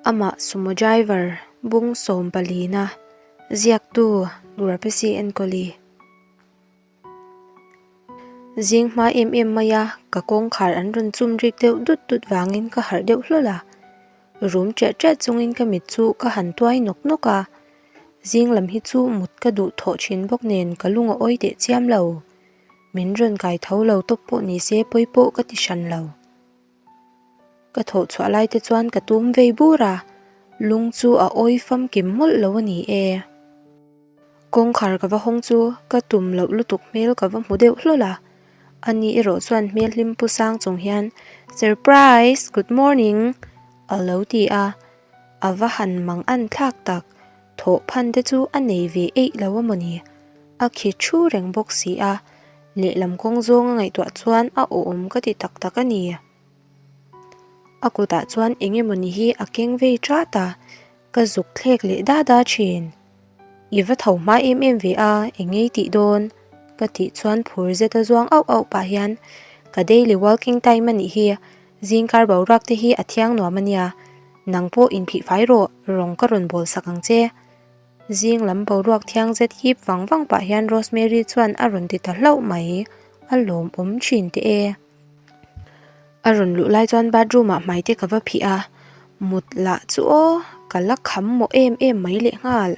Amah sumo driver bung sawmpalina ziaktu Gurapesi Enkawli. Zing hma em em mai a, ka kawngkhar an rawn chum rik deuh dut dut vangin ka harh deuh hlawl a. Rum ṭeh ṭeh chungin ka mit chu ka han tuai nawk nawk a. Zing lam hi chu mut ka duh thawh thin bawk nen ka lung a awi teh chiam lo. Min rawn kai tho lo tawp pawh ni se pawi pawh ka ti hran lo. Ka thawh chhuah lai te chuan ka tum vei bur a, lung chu a awi famkim mawlh lo a ni e. Kawngkhar ka va hawng chu ka tum loh lutuk hmel ka va hmu deuh hlawl a, ani erawh chuan hmel hlim pu sang chung hian Surprise! Good morning! a lo ti a, a va han mang an thlak tak, thawh phan te chu a nei ve eih lo a mawni, a khi thu reng bawk si a. Lehlam kawng zawng a ngaihtuah chuan a awm ka ti tak tak a ni. A kutah chuan eng emawni hi a keng vei ṭat a, ka zuk thlek leh da da ṭhin. I va tho hma em em ve a, eng ngei tih dawn? Ka tih chuan phur zet a zuang auh auh pah hian ka daily walking time a nih hi, zingkar boruak te hi a thiang nuam a nia, nang pawh inphih fai rawh, rawng ka rawn bawl sak ang che. Zing lam boruak thiang zet hip vang vang pah hian Rosemary chuan a rawn ti ta hlauh mai, a lawmawm thin teh e. A rawn luh lai chuan bathroom ah hmai te ka va phih a, mut lah chu aw ka la kham mawh em em mai leh nghal.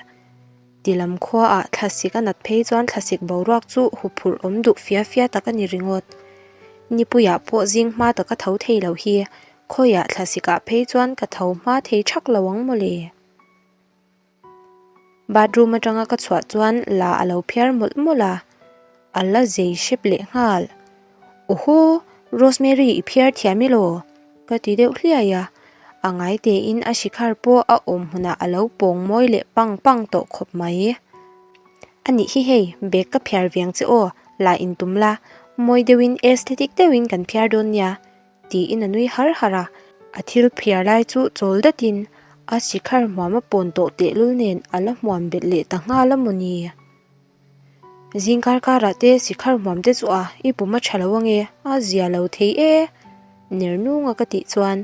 Ti lam khua ah thlasik a nat phei chuan thlasik boruak chu huphurh awm duh fia fia tak a ni ringawt. Nipuiah pawh zing hma taka tho thei lo hi khawiah thlasik ah phei chuan ka tho hma thei thak lo ang mawle. Bathroom atanga ka chhuah chuan la a lo phiar mawlh mawlh a, a la zei hrep leh nghal. Awhaw, Rosemary i phiar thiam i law? ka ti deuh hliai a, a ngai tein a shikhar pawh a awm hmunah a lo pawng mawi leh pang pang tawh khawp mai. A nih hi hei, bag ka phiar viang che aw, la intum la, mawi deuhin aesthetic deuhin kan phiar dawn nia. Tiin a nui har har a, a thil phiar lai chu chawl datin a sikhar hmuam a pawn tawh tehlul nen a la hmuam belh leh ta nghal a mawni. Zingkar karah te sikhar hmuam te chu a i pum a tha lo ange a zia lo thei e ner nunga ka tih chuan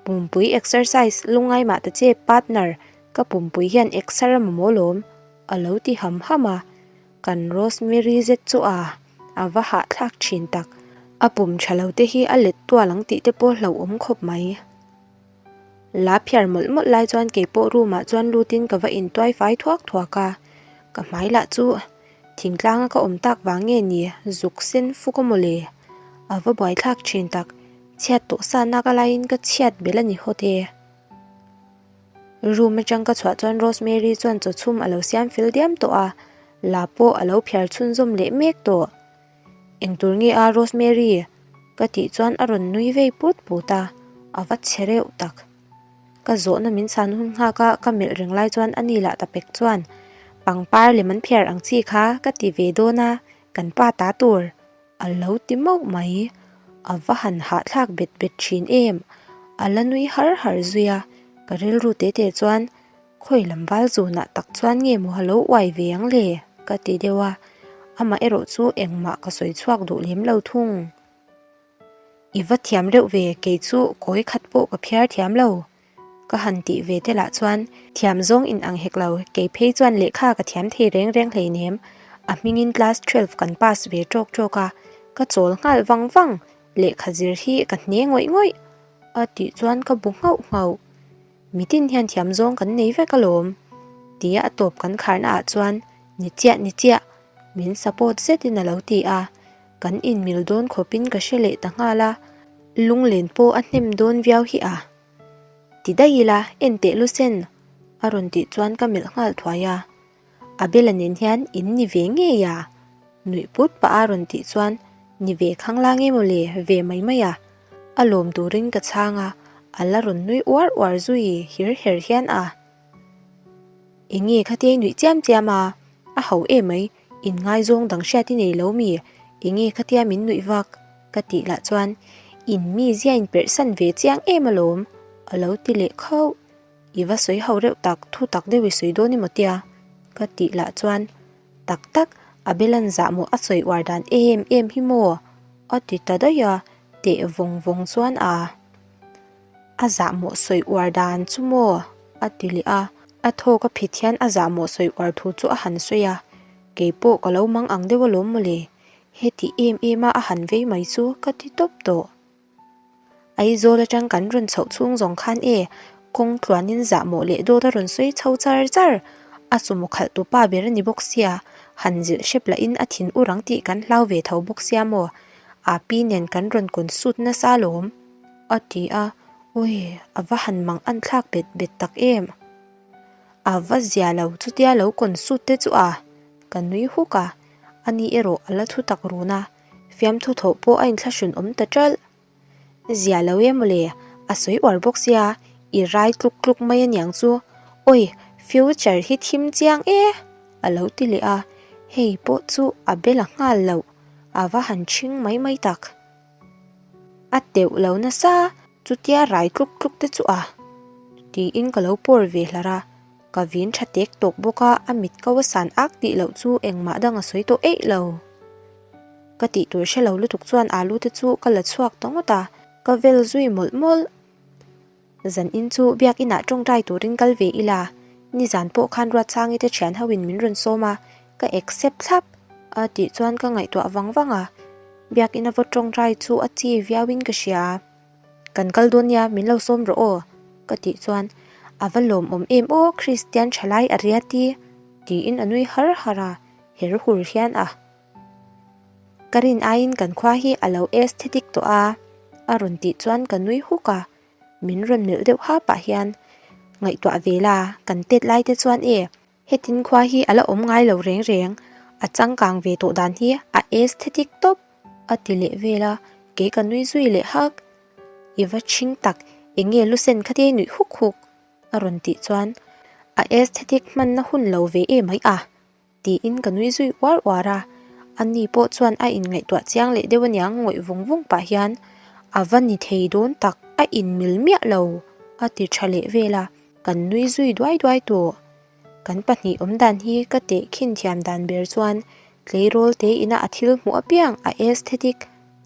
pumpui exercise lungngai mah ta che partner ka pumpui hian exer a mamawh lawm a lo ti ham ham a. Kan Rosemary zet chu a a va hahthlak thin tak. A pum tha lo te hi a let tual ang tih te pawh hlauhawm khawp mai. La phiar mawlh mawlh lai chuan kei pawh room ah chuan lutin ka va intuai fai thuak thuak a, ka hmai lah chu thingtlang a ka awm tak vang nge ni zuk sen fuk a mawle. A va buaithlak thin tak, chhiat tawh sa nak a laiin ka chhiat belh a ni hawt e. Room atang ka chhuah chuan Rosemary chuan chaw chhum a lo siam fel diam tawh a, la pawh a lo phiar chhunzawm leh mek tawh. Engtur nge a Rosemary? ka tih chuan a rawn nui vei put put a, a va che reuh tak. Ka zawhna min chhan hun nghak a, ka melh reng lai chuan ani lah ta pek chuan pangpar lem an phiar ang chi kha ka ti ve dawn a, kan pa ta tur. A lo ti mauh mai. A va han hahthlak bet bet thin em. A la nui har har zui a, ka rilru te te chuan khawi lam val zunah tak chuan nge maw a lo uai ve ang le ka ti deuh a, amah erawh chu engmah ka sawi chhuak duh lem lo thung. I va thiam reuh ve, kei chu kawi khat pawh ka phiar thiam lo. Ka han tih ve te lah chuan thiam zawng in ang hek lo, kei phei chuan lehkha ka thiam thei reng reng hleinem. A hmingin class twelve kan pass ve ṭawk ṭawk a, ka chawl nghal vang vang, lehkha zir hi ka hne ngawih ngawih a tih chuan ka bu nghauh nghauh. Mitin hian thiam zawng kan nei vek alawm tia a tawp kan kharna ah chuan ni chiah ni chiah min support zetin a lo ti a, kan inmil dawn khawpin ka hre leh ta nghal a, lunglen pawh a hnem dawn viau hi a. Ti daih ila, en teh lu sen! a rawn tih chuan ka melh nghal thuai a. Abel-a nen hian in ni ve ngei a? Nuih put pah a rawn tih chuan, Ni ve khang la nge maw le, ve mai mai a. A lawm turin ka chhang a, a la rawn nui uar uar zui hir her hian a. Enge khatia i nuih chiam chiam a? A ho emai, in ngaizawng dang hriat i nei lo mi? Enge khatia min nuih vak? Ka tih lah chuan, In mi zia in perh san ve chiang em alawm, a lo ti leh khauh. I va sawi ho reuh tak, thu tak deuh i sawi dawn emaw tia? Ka tih lah chuan, Tak tak, a belan zah maw a sawi uar dan em em hi maw? A ti ta daih a, teh vawng vawng chuan a. A zahmawh sawi uar dan chu maw? a ti leh a. A thawk a phit hian a zahmawh sawi uar thu chu a han sawi a, Kei pawh ka lo mang ang deuh alawm mawle, heti em em a a han vei mai chu ka ti tawp tawh. Aizawl atang kan rawn chhoh chhung zawng khan e, kawng tluanin zahmawh leh dawt a rawn sawi chho char char. A sumo khalh tu pa ber a ni bawk sia, han zilh hrep lahin a thin ur ang tih kan hlau ve tho bawk sia maw? Api nen kan rawn kawn sut nasa alawm, a ti a, Awi, a va han mang an thlak bet bet tak em? A va zia lo chutia lo kawn sut te chu a, ka nui huk a, ani erawh a la thu tak run a. Fiamthu thawh pawh a inthlahrun awm ta ṭalh. Zia lo e mawle, a sawi uar bawk sia, i rai tluk tluk mai aniang chu. Awi, future hi thim chiang e! a lo ti leh a, hei pawh chu a bela nghal loh, a va han ṭhing mai mai tak. A teuh lo nasa, chutia rai tluk tluk te chu a, tiin ka lo pawr ve hlar a. Ka vin tha tek tawk bawk a, a mit ko a san ak tih loh chu engmah dang a sawi tawh eih lo. Ka tih tur hre lo lutuk chuan alu te chu ka la chhuak ta ngawt a, ka vel zui mawlh mawlh. Zan in chu biakinah tawngtai turin kal ve ila, nizan pawh khan Ruatsangi te thian ho in min rawn sawm a, ka accept thlap a tih chuan ka ngaihtuah vang vang a, biakina vaw tawngtai chu a chi viau in ka hria. Kan kal dawn nia, min lo sawm rawh aw, ka tih chuan a va lawmawm em aw Kristian thalai a riat i, tiin a nui har har a, her hur hian a. Ka rin aiin kan khua hi a lo aesthetic tawh a, a rawn tih chuan ka nui huk a, min rawn melh deuh ha pah hian ngaihtuah ve la, kan tet lai te chuan e, hetin khua hi a la awm ngai lo reng reng, a changkang ve tawh dan hi a aesthetic tawp. A ti leh vel a, kei ka nui zui leh hak. I va chhing tak, eng nge lu sen kha te nuih huk huk? A rawn tih chuan, A aesthetic hmanna hun lo ve em mai a? Tiin ka nui zui uar uar a. Ani pawh chuan a inngaihtuah chiang leh deuh aniang ngawih vung vung pah hian, A va ni thei dawn tak, a inmil miah lo, a ti tha leh vel a, kan nui zui duai duai tawh. Kan pahnih awm dan hi ka tehkhin thiam dan ber chuan tleirawl te ina a thil hmuh apiang a aesthetic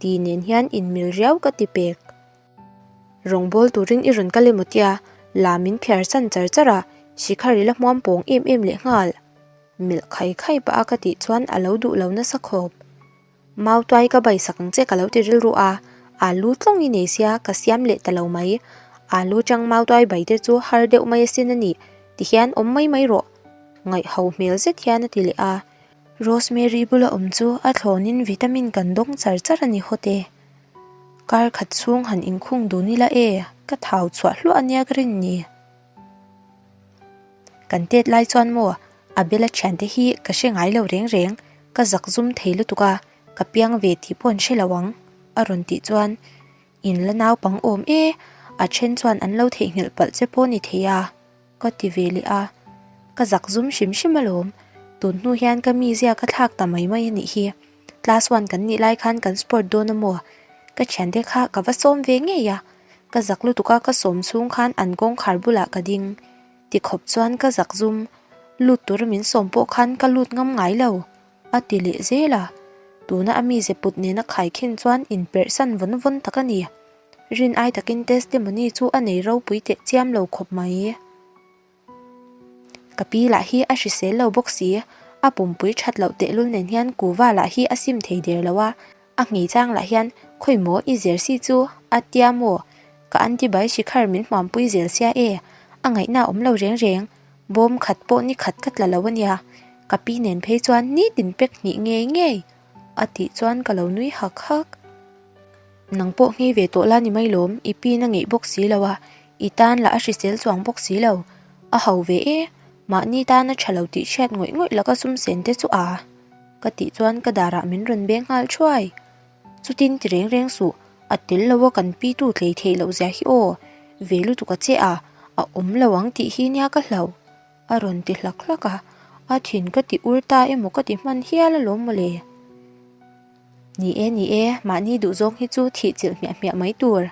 ti nen hian inmil riau ka ti pek. Rawngbâwl turin i rawn kal emaw tia la min phiar chan char char a, Shikhar i la hmuam pawng em em leh nghal. Melh khai khai pah a ka tih chuan a lo duh lo nasa khawp. Mau tuai ka bai sak ang che ka lo ti rilru a, alu tlawng i nei sia ka siam leh ta lo mai. Alu chang mau tuai bai te chu har deuh mai asin a nih, ti hian awm mai mai rawh. Ngaihho hmel zet hian a ti leh a. Rosemary bula awm chu a thlawnin vitamin kan dawng char char a ni hawt e. Kar khat chhung han inkhung dun ila e, ka thau chhuah hluah a nia ka rin ni. Kan tet lai chuan maw Abel-a thiante hi ka hre ngai lo reng reng, ka zak zum thei lutuk a, ka piang ve tih pawh an hre lo ang, a rawn tih chuan in la naupang awm e, a then chuan an lo theihnghilh palh che pawh ni thei a, ka ti ve leh a, ka zak zum hrim hrim alawm, tun hnu hian ka mizia ka thlak ta mai mai a nih hi, class one kan nih lai khan kan sport dawn a maw, ka thiante kha ka va sawm ve ngei a, ka zak lutuk a ka sawm chhung khan an kawngkhar bulah ka ding. Ti khawp chuan ka zak zum, lut tura min sawm pawh khan ka lut ngam ngai lo, a ti leh zel a. Tuna a mize put nena khaikhin chuan inperhsan vawn vawn tak a ni. Rin ai takin testimony chu a nei ropui teh chiam lo khawp mai. Ka pi lah hi a hrisel lo bawk si, a pumpui that loh tehlul nen hian kuva lah hi a sim thei der lo a, A ngeichang lah hian, Khawi maw i zer si chu? a tia maw? Ka anti bai Shikhar min hmuampui zel sia e, a ngaihna a awm lo reng reng, bawm khat pawh ni khat ka tla lo a nia, ka pi nen phei chuan nitin pek hnih ngei ngei, a tih chuan ka lo nui hak hak. Nang pawh nghei ve tawh la ni mai lawm, i pin a ngeih bawk si lo a, i tan lah a hrisel chuang bawk si lo, a ho ve e, mahni tan a tha lo tih hriat ngawih ngawih laka sum sen te chu a. Ka tih chuan ka darah min rawn beng nghal thuai. Chutin ti reng reng suh, a tel lo a kan pi tu tlei theih loh zia hi aw, ve lutuk a che a, a awm lo ang tih hi nia ka hlauh. A rawn ti hlak hlak a, a thin ka ti ur ta emaw ka ti hman hial alawm mawle. Ni e ni e, mahni duhzawng hi chu thih chilh hmiah hmiah mai tur.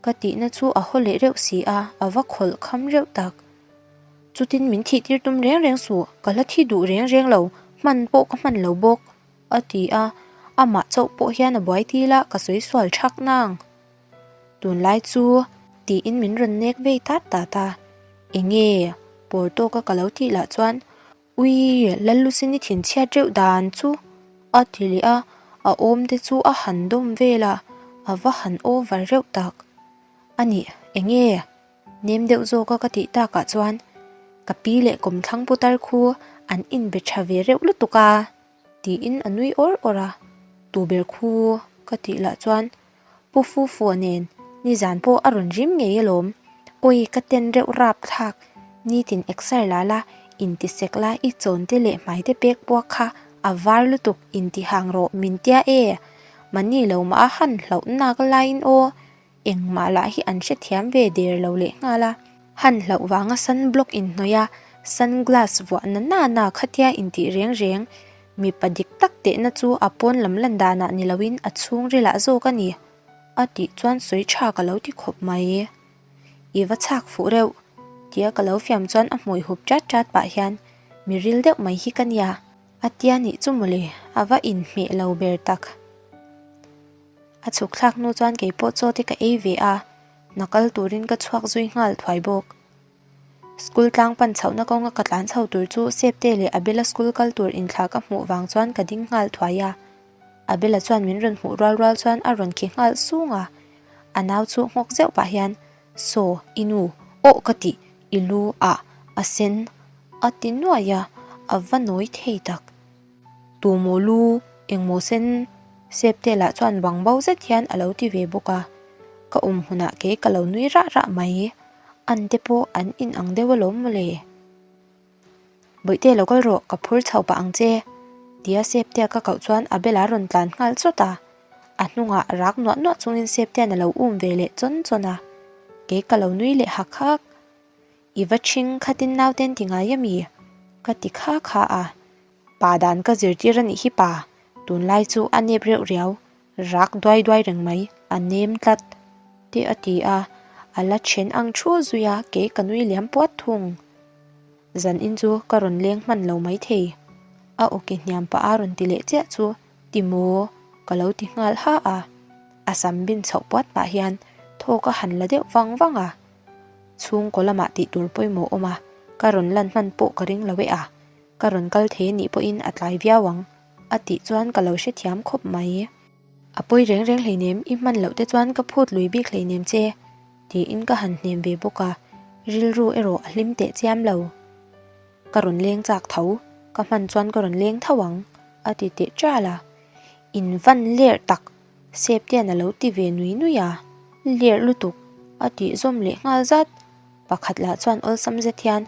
Ka tihna chu a haw leh reuh si a, a va khawlh kham reuh tak. Chutin min thih tir tum reng reng suh, ka la thi duh reng reng lo, hman pawh ka hman lo bawk, a ti a, amah chauh pawh hian a buai til a, ka sawi sual thak nang. Tunlai chu. Tiin min rawn nek vei tat tat a. Enge? Pawr tawka ka lo tih lah chuan Ui, Lallusin i thinchhiat reuh dan chu a ti leh a, a awm te chu a han dawm vel a, a va han over reuh tak. A nih, enge? Nem deuh zawka ka tih takah chuan ka pi leh kawmthlang putar khu an inbe tha ve reuh lutuk a, tiin a nui awr awr a. Tu ber khu ka tih lah chuan Pu Fufua nen nizan pawh a rawn rim ngei alawm. Awi ka ten reuh rap thlak, nitin exer la la, intisek la i chawn te leh hmai te pek puak kha a var lutuk intihang rawh min tia e. Mahni lo mah a han hlauh nak laiin aw, engmah lah hi an hrethiam ve der lo leh nghal a. Han hlauh vanga sunblock inhnawih a, sunglass vuah na na na khatia intih reng reng Mipa dik tak tehna chu a pawn lam lan danah ni loin a chhungrilah zawk a ni, a tih chuan sawi tha ka lo ti khawp mai. I va chhak fuh reuh, tia ka lo fiam chuan a hmui hup chat chat pah hian mi ril deuh mai hi ka nia, a tia nih chu mawle, a va inhmeh lo ber tak. A chhuk thlak hnu chuan keipawh chaw te ka ei ve a, hna kal turin ka chhuak zui nghal thuai bawk. School tlang pan chhohna kawnga ka tlan chho tur chu Septe leh Abela school kal tur inthla ka hmuh vang chuan ka ding nghal thuai a. Abela chuan min rawn hmuh rual rual chuan a rawn khi nghal sung a. A nau chu nghawk zeuh pah hian, Saw, i nu, awh ka tih, i lu ah a sen a ti nuaih a, a va nawi thei tak. Tu maw lu, engmaw sen? Septe lah chuan bang bo zet hian a lo ti ve bawk a. Ka awm hunah kei ka lo nui rah rah mai. An te pawh an in ang deuh alawm mawle. Bawihte lo kal rawh, ka phur chho pah ang che. Tia Septea ka koh chuan Abel-a rawn tlan nghal chawt a. A hnungah rak nuah nuah chungin Septea'n a lo um ve leh chawn chawn a. Kei ka lo nui leh hak hak. I va ṭhing khatin nauten ti ngai ami? Ka ti kha kha a. Pa dan ka zirtir a nih hi pa, tunlai chu a nep reuh riau, rak duai duai reng mai, a nem tlat te a ti a, a la then ang thu zui a, kei ka nui liam puat thung. Zan in chu ka rawn leng hman lo maithei, a awki hniam pah a rawn ti leh chiah chu Ti maw? Ka lo ti nghal ha a. A sam bin chhoh puat pah hian thawk a han la deuh vang vang a. Chhungkaw lamah tih tur pawimawh awm a, ka rawn lan hman pawh ka ring lo e a. Ka rawn kal thei anih pawhin a tlai viau ang, a tih chuan ka lo hrethiam khawp mai. A pawi reng reng hleinem, i hman loh te chuan ka phut lui bik hleinem che, tiin ka han hnem ve bawk a, rilru erawh a hlim teh chiam lo. Ka rawn leng chak tho, ka hman chuan ka rawn leng tho ang, a ti teh ṭal a. In van lerh tak, Septian a lo ti ve nui nui a, lerh lutuk, a tih zawm leh nghal zat. Pakhat lah chuan awlsam zet hian,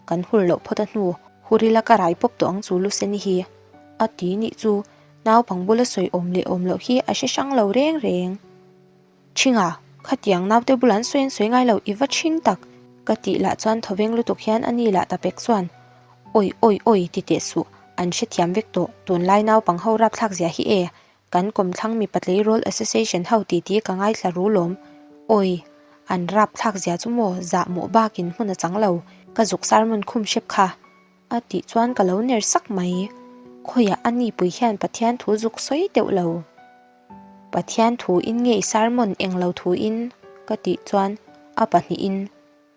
Kan hur loh phawt a hnu, hur ila ka rai pawp tawh ang chu Luceni hi, a ti nih chu, naupang bula sawi awm leh awm loh hi a hre hrang lo reng reng. Ṭhinga, khatiang naute bulah an sawi an sawi ngai lo, i va ṭhing tak! Ka tih lah chuan thawveng lutuk hian a ni lah ta pek chuan, Awi, awi, awi ti teh suh, an hrethiam vek tawh, tunlai naupang ho rapthlak zia hi e, kan kawmthlang mipa tleirawl association ho titi ka ngaithla ru lawm, awi, an rapthlak zia chu maw, zah mawh bakin hmun a chang lo, ka zuk sermon khum hrep kha. A tih chuan ka lo ner sak mai, khawiah a nipui hian Pathian thu zuk sawi deuh lo. Pathian thu in nge i sermon eng lo thu in? Ka tih chuan a pahnihin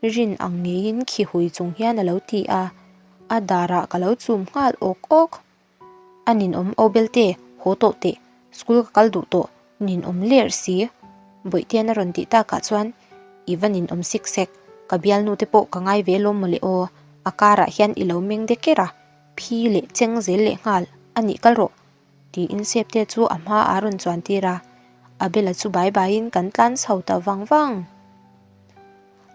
rin ang ngeiin khi hui chung hian a lo ti a, a darah ka lo chum nghal awk awk. A ninawm o belte, haw tawh teh, school ka kal duh tawh, ninawm ler si. Bawihtian a rawn tih takah chuan i va ninawm sik sek, ka bialnu te pawh ka ngai ve lawm mawle aw, a karah hian i lo meng dek ker a, phi leh cheng zel leh nghal, a nih kal rawh. Tiin Septe chu a hma a rawn chuan tir a, Abel-a chu bai baiin kan tlan chho ta vang vang.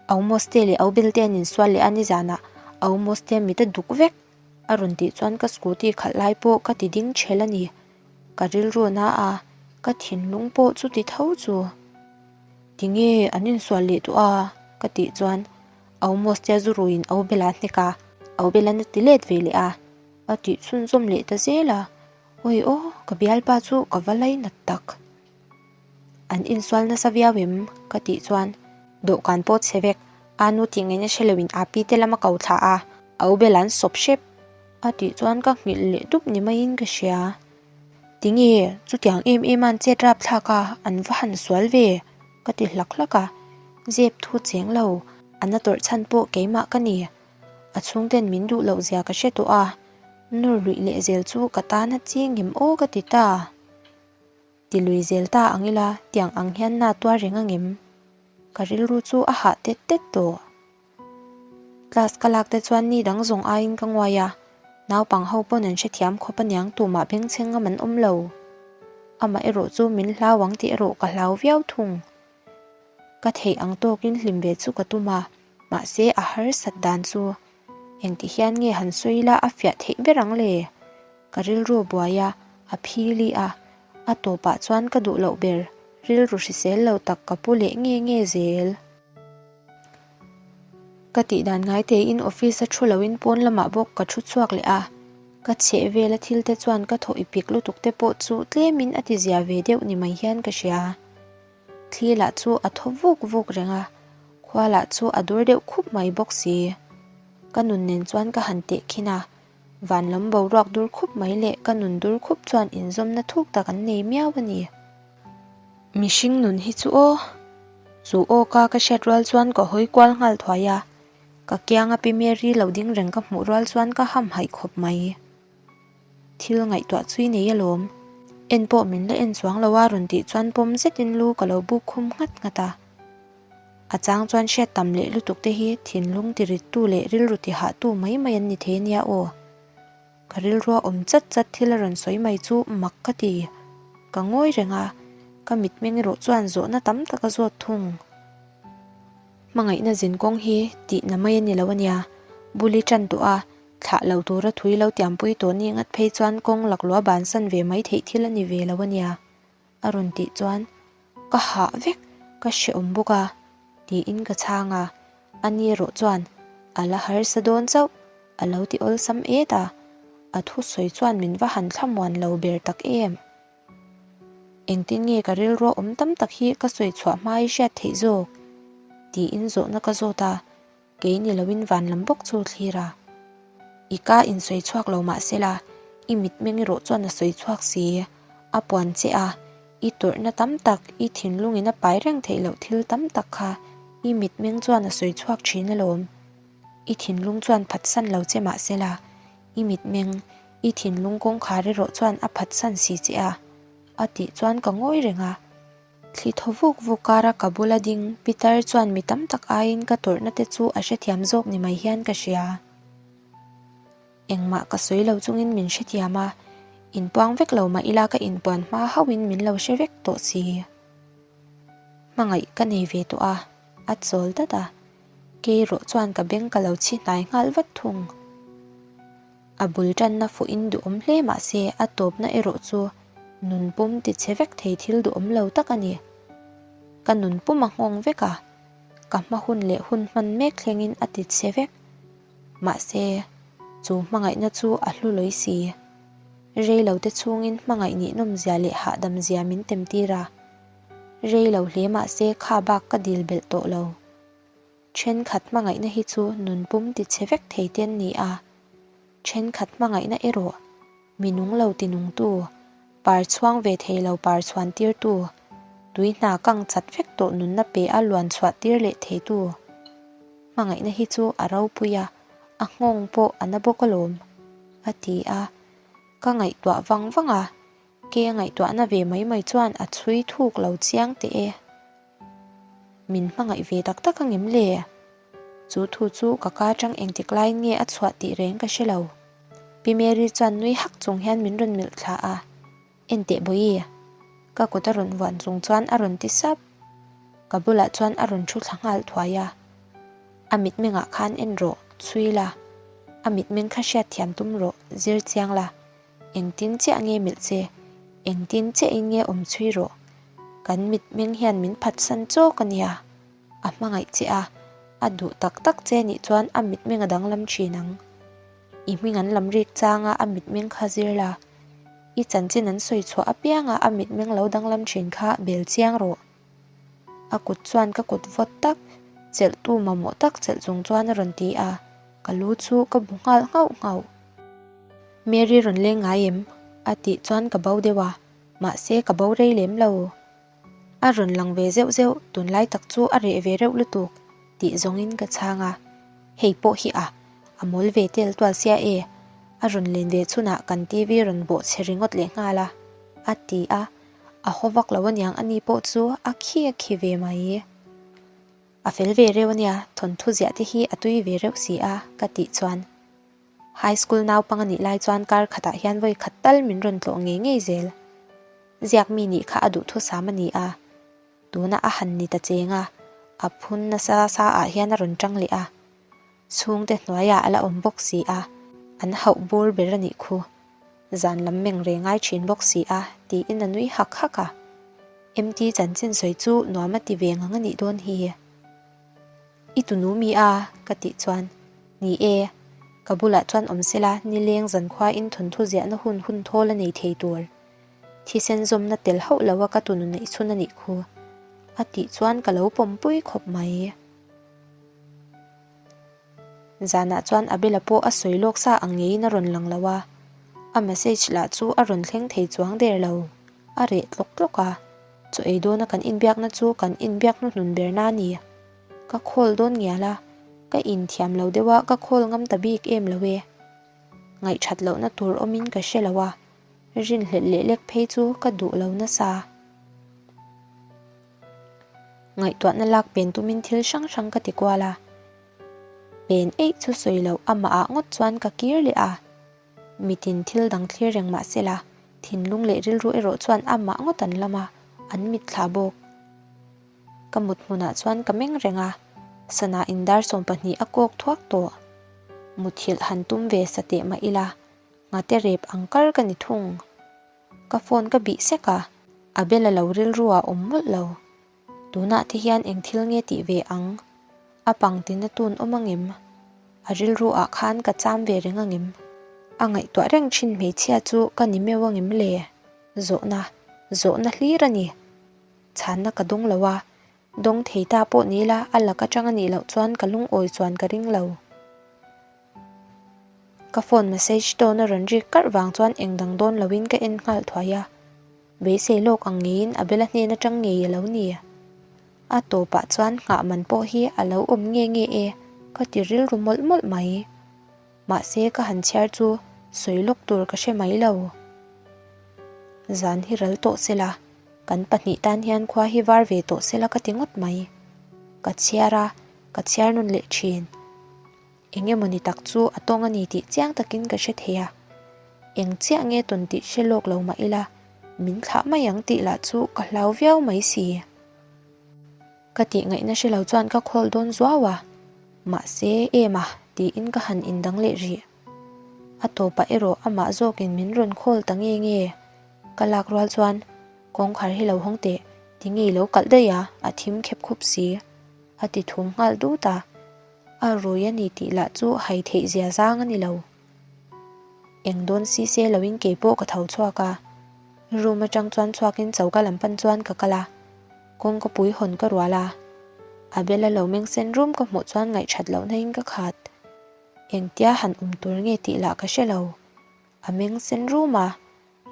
Aumoste leh Aubelte an insual leh a nizanah Aumoste mit a duk vek a rawn tih chuan ka scooty khalh lai pawh ka ti ding chhel a ni. Ka rilru na a, ka thinlung pawh chu ti tho chu. Tinge an insual leh tawh a? ka tih chuan Aumoste zu ruiin Aubel-a a hnek a, Aubel-an a ti let ve leh a. A tih chhunzawm leh ta zel a, Awi aw, ka bialpa chu ka va lainat tak. An insual nasa viau em? Ka tih chuan dawhkan pawh chhe vek, a nu tih ngaihna hre loin a pi te lam a ko thla a, a u bel an sawp hrep. A tih chuan ka nghilh leh dup ni maiin ka hria. Tinge chutiang em em an chet rap thlak a, an va han sual ve? Ka ti hlak hlak a. Zep thu cheng lo, a na tawrh chhan pawh keimah ka ni. A chhungten min duh loh zia ka hre tawh a, nawr luih leh zel chu ka tan a ching em aw ka ti ta. Ti lui zel ta ang ila tiang ang hian na tuar reng angem? Ka rilru chu a hah tet tet tawh. Class ka lak te chuan ni dang zawng aiin ka nguai a, naupang ho pawn an hrethiam khawp aniang tumah bengchheng ngam an awm lo. Amah erawh chu min hlau ang tih erawh ka hlau viau thung. Ka theih ang tawkin hlim ve chu ka tum a, mahse a harsat dan chu engti hian nge han sawi ila a fiah theih ber ang le? Ka rilru a buai a, a phili a, a tawpah chuan ka duh loh ber rilru hrisel lo tak ka pu leh nge nge zel. Ka tih dan ngai tein office a thu loin pawn lamah bawk ka thu chhuak leh a, ka chheh vela thil te chuan ka thaw ipik lutuk te pawh chu tlemin a ti zia ve deuh ni mai hian ka hria. Thli lah chu a thaw vuk vuk reng a, khua lah chu a dur deuh khup mai bawk si. Ka nun nen chuan ka han teh khin a, van lam boruak dur khup mai leh ka nun dur khup chuan inzawmna thuk tak an nei miau a ni. Mihring nun hi chu aw. Chu aw ka ka hriat rual chuan ka hawi kual nghal thuai a, ka kianga Pi Mary lo ding reng ka hmuh rual chuan ka hamhaih khawp mai. Thil ngaihtuah chui nei alawm. En pawh min la en chuang lo a rawn tih chuan pawm zetin lu ka lo buk khum nghat nghat a. A chang chuan hriat tam leh lutuk te hi thinlung tirittu leh rilru tihahtu mai mai an ni thei ania aw. Ka rilrua awm chat chat thil a rawn sawi mai chu mak ka ti. Ka ngawi reng a, ka mitmeng erawh chuan zawhna tam tak a zawt thung. Hmangaihna zin kawng hi tihna mai a ni lo a nia, buli tan tawh a, thlah lo tura thui lo tiampui tawh ni ngat phei chuan kawng laklua bansan ve mai theih thil a ni ve lo a nia. A rawn tih chuan ka hah vek, ka hrehawm bawk a, tiin ka chhang a, ani erawh chuan a la harsa dawn chauh a lo ti awlsam et a, a thusawi chuan min va han thlamuan lo ber tak em. Engtin nge ka rilrua awm tam tak hi ka sawi chhuah hma i hriat theih zawk? tiin zawhna ka zawt a. Kei ni loin van lam bawk chu thlir a. I ka insawi chhuak lo mah se la, i mitmeng erawh chuan a sawi chhuak si. A puan che a, i tawrhna tam tak, i thinlungin a pai reng theih loh thil tam tak kha i mitmeng chuan a sawi chhuak thin alawm. I thinlung chuan phatsan lo che mah se la, i mitmeng, i thinlung kawngkhar erawh chuan a phatsan si che a, a tih chuan ka ngawi reng a. Thli thaw vuk vuk kara ka bula ding Peter chuan mi tam tak aiin ka tawrhna te chu a hrethiam zawk ni mai hian ka hria. Engmah ka sawi lo chungin min hrethiam a, inpuang vek lo mah ila ka inpuan hma hauhin min lo hre vek tawh si. Hmangaih ka nei ve tawh a, a chawl dat a, kei erawh chuan ka beng ka lo chhi hnai nghal vat thung. A bul tanna fuhin duhawm hle mah se a tawpna erawh chu nun pum ti chhe vek thei thil duhawm lo tak a ni. Ka nun pum a nghawng vek a, ka hma hun leh hun hman mek thlengin a ti chhe vek. Mahse, chu hmangaihna chu a hlu lawi si. Rei lo te chhungin hmangaih nihnawm zia leh hahdam zia min tem tir a. Rei lo hle mah se kha bak ka dil belh tawh lo. Thenkhat hmangaihna hi chu nun pum ti chhe vek thei te an ni a, thenkhat hmangaihna erawh mi nung lo ti nungtu, par chhuang ve thei lo par chhuan tirtu, tui hna kang chat vek tawh nunna pe a luan chhuah tir leh theitu hmangaihna hi chu a ropui a, a nghawng pawh a na bawk alawm, a ti a. Ka ngaihtuah vang vang a, ke a ngaihtuahna ve mai mai chuan a chhui thuk lo chiang teh e. Min hmangaih ve tak tak angem le? Chu thu chu ka ka atang engtik laiin nge a chhuah tih reng ka hre lo. Pi Mary chuan nui hak chung hian min rawn melh thla a, Enteh Bawihi, ka kut a rawn vuan chung chuan a rawn ti sap. Ka bulah chuan a rawn thu thla nghal thuai a. A mitmengah khan en rawh, chhui la. A mitmeng kha hriatthiam tum rawh, zir chiang la. Engtin chiah nge milh che? Engtin chiahin nge awm chhui rawh? Kan mitmeng hian min phatsan chawk a nia. A hmangaih che a, a duh tak tak che nih chuan a mitmeng a danglam thin ang. I hming an lam rik changa a mitmeng kha zir la. I chanchin an sawi chhuah apianga a mitmeng lo danglam thin kha bel chiang rawh. A kut chuan ka kut vawt tak, chelhtu mamawh tak chelh chung chuan a rawn ti a, ka lu chu ka bu nghal nghauh nghauh. Mary rawn leng ngai em? A tih chuan ka bo deuh a, mahse ka bo rei lem lo. A rawn lang ve zeuh zeuh, tunlai tak chu a reh ve reuh lutuk tih zawngin ka chhang a. Hei pawh hi a, a mawl ve tel tual sia e, a rawn len ve chhunah kan TV rawn bawh chhe ringawt leh nghal a, a ti a, a haw vak lo aniang ani pawh chu a khi a khi ve mai. A fel ve reuh ania, thawnthu ziah te hi a tui ve reuh si a, ka tih chuan. High school naupang a nih lai chuan kar khatah hian vawi khat tal min rawn tlawh ngei ngei zel. Ziak mi nih kha a duhthusam a ni a, tuna a han ni ta cheng a, a phun nasa sa ah hian a rawn tang leh a. Chhungte hnuaiah a la awm bawk si a, an hauh bur ber a nih khu. Zan lam meng reng ngai thin bawk si a, tiin a nui hak hak a. MT chanchin sawi chu nuam a ti ve ngang a nih dawn hi. I tunu mi a? ka tih chuan, Ni e, ka bulah chuan awm sela nileng zankhua in thawnthu ziahna hun hun thawl a nei thei tur. Thisen zawmna tel hauh lo a ka tunu neih chhun a nih khu. A tih chuan ka lo pawmpui khawp mai. Zanah chuan Abela pawh a sawi lawk sa ang ngeiin a rawn lang lo a, a message lah chu a rawn thleng thei chuang der lo, a reh tlawk tlawk a. Chaw ei dawna kan inbiakna chu kan inbiak hnuhnun ber na a ni. Ka call dawn ngial a, ka inthiam lo deuh a, ka call ngam ta bik em lo e. Ngaihthat lohna tur awmin ka hre lo a, rinhlelh leh lek phei chu ka duh lo nasa. Ngaihtuahna lak pen tumin thil hrang hrang ka ti kual a, pen eih chu sawi loh amah ah ngawt chuan ka kir leh a. Mitin thil dang thlir reng mah sela, thinlung leh rilru erawh chuan amah ngawt an lam a, an mitthla bawk. Ka mut hmunah chuan ka meng reng a, sana in dar 12 a kawk thuak tawh. Muthilh han tum ve sa teh mah ila, nghate rep ang kar ka ni thung. Ka phone ka bih sek a, a bel a lo rilru ah awm mawlh lo. Tunah te hian eng thil nge tih ve ang? A pang tina tun awm angem? A rilru ah khan ka cham ve reng angem? A ngaihtuah reng thin hmeichhia chu ka ni meuh angem le? Zawhna, zawhna hlir a ni. Chhanna ka dawng lo a, dawng thei ta pawh ni ila a lak atang a nih loh chuan ka lungawi chuan ka ring lo. Ka phone message tone a rawn rik karh vang chuan eng dang dawn loin ka en nghal thuai a, beisei lawk ang ngeiin a bela hnen atang ngei a lo ni. A tawpah chuan nghah man pawh hi a lo awm nge nge e ka ti rilru mawlh mawlh mai. Mahse ka han chhiar chu sawi lawk tur ka hre mai lo. Zan hi ral tawh sela, kan pahnih tan hian khua hi var ve tawh sela ka ti ngawt mai. Ka chhiar a, ka chhiar nawn leh thin. Eng emawni tak chu a tawng a ni tih chiang takin ka hre thei a, eng chiah nge tawn tih hre lawk lo mah ila, min thlah mai ang tih lah chu ka hlau viau mai si. Ka tih ngaihna hre lo chuan ka call dawn zuau a, mahse em a tiin ka han indang leh rih. A tawpah erawh amah zawkin min rawn call ta nge nge, ka lak rual chuan kawngkhar hi lo hawng teh, tinge i lo kalh daih a, a thim khep khup si, a ti thum nghal dut a. A rui a ni tih lah chu hai theih zia zang a ni lo. Eng dawn si se loin kei pawh ka tho chhuak a. Room atang chuan chhuakin choka lam pan chuan ka kal a. Kawngka pui hawn ka rual a. Abel a lo meng sen rum ka hmuh chuan ngaihthat lohna in ka khat. Engtia han awm tur nge tih lah ka hre lo. A meng sen rum a,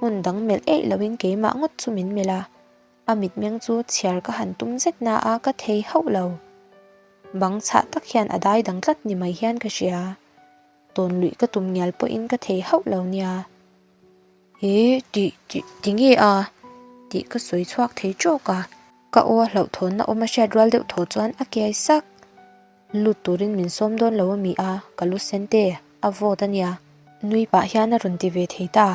hmun dang melh eih loin keimah ngawt chu min melh a. A mitmeng chu chhiar ka han tum zet na a ka thei hauh lo. Bang chhah tak hian a dai dang tlat ni mai hian ka hria. Tawn luih ka tum ngial pawhin ka thei hauh lo nia. He ti ti ti nge a? Tih ka sawi chhuak thei tawk a. Ka aw a hlauhthawnna awm a hriat rual deuh thaw chuan a kiai sak. Lut turin min sawm dawn lo a mi a, ka lu sen te, a vawt a nia. Nui pah hian a rawn ti ve thei ta.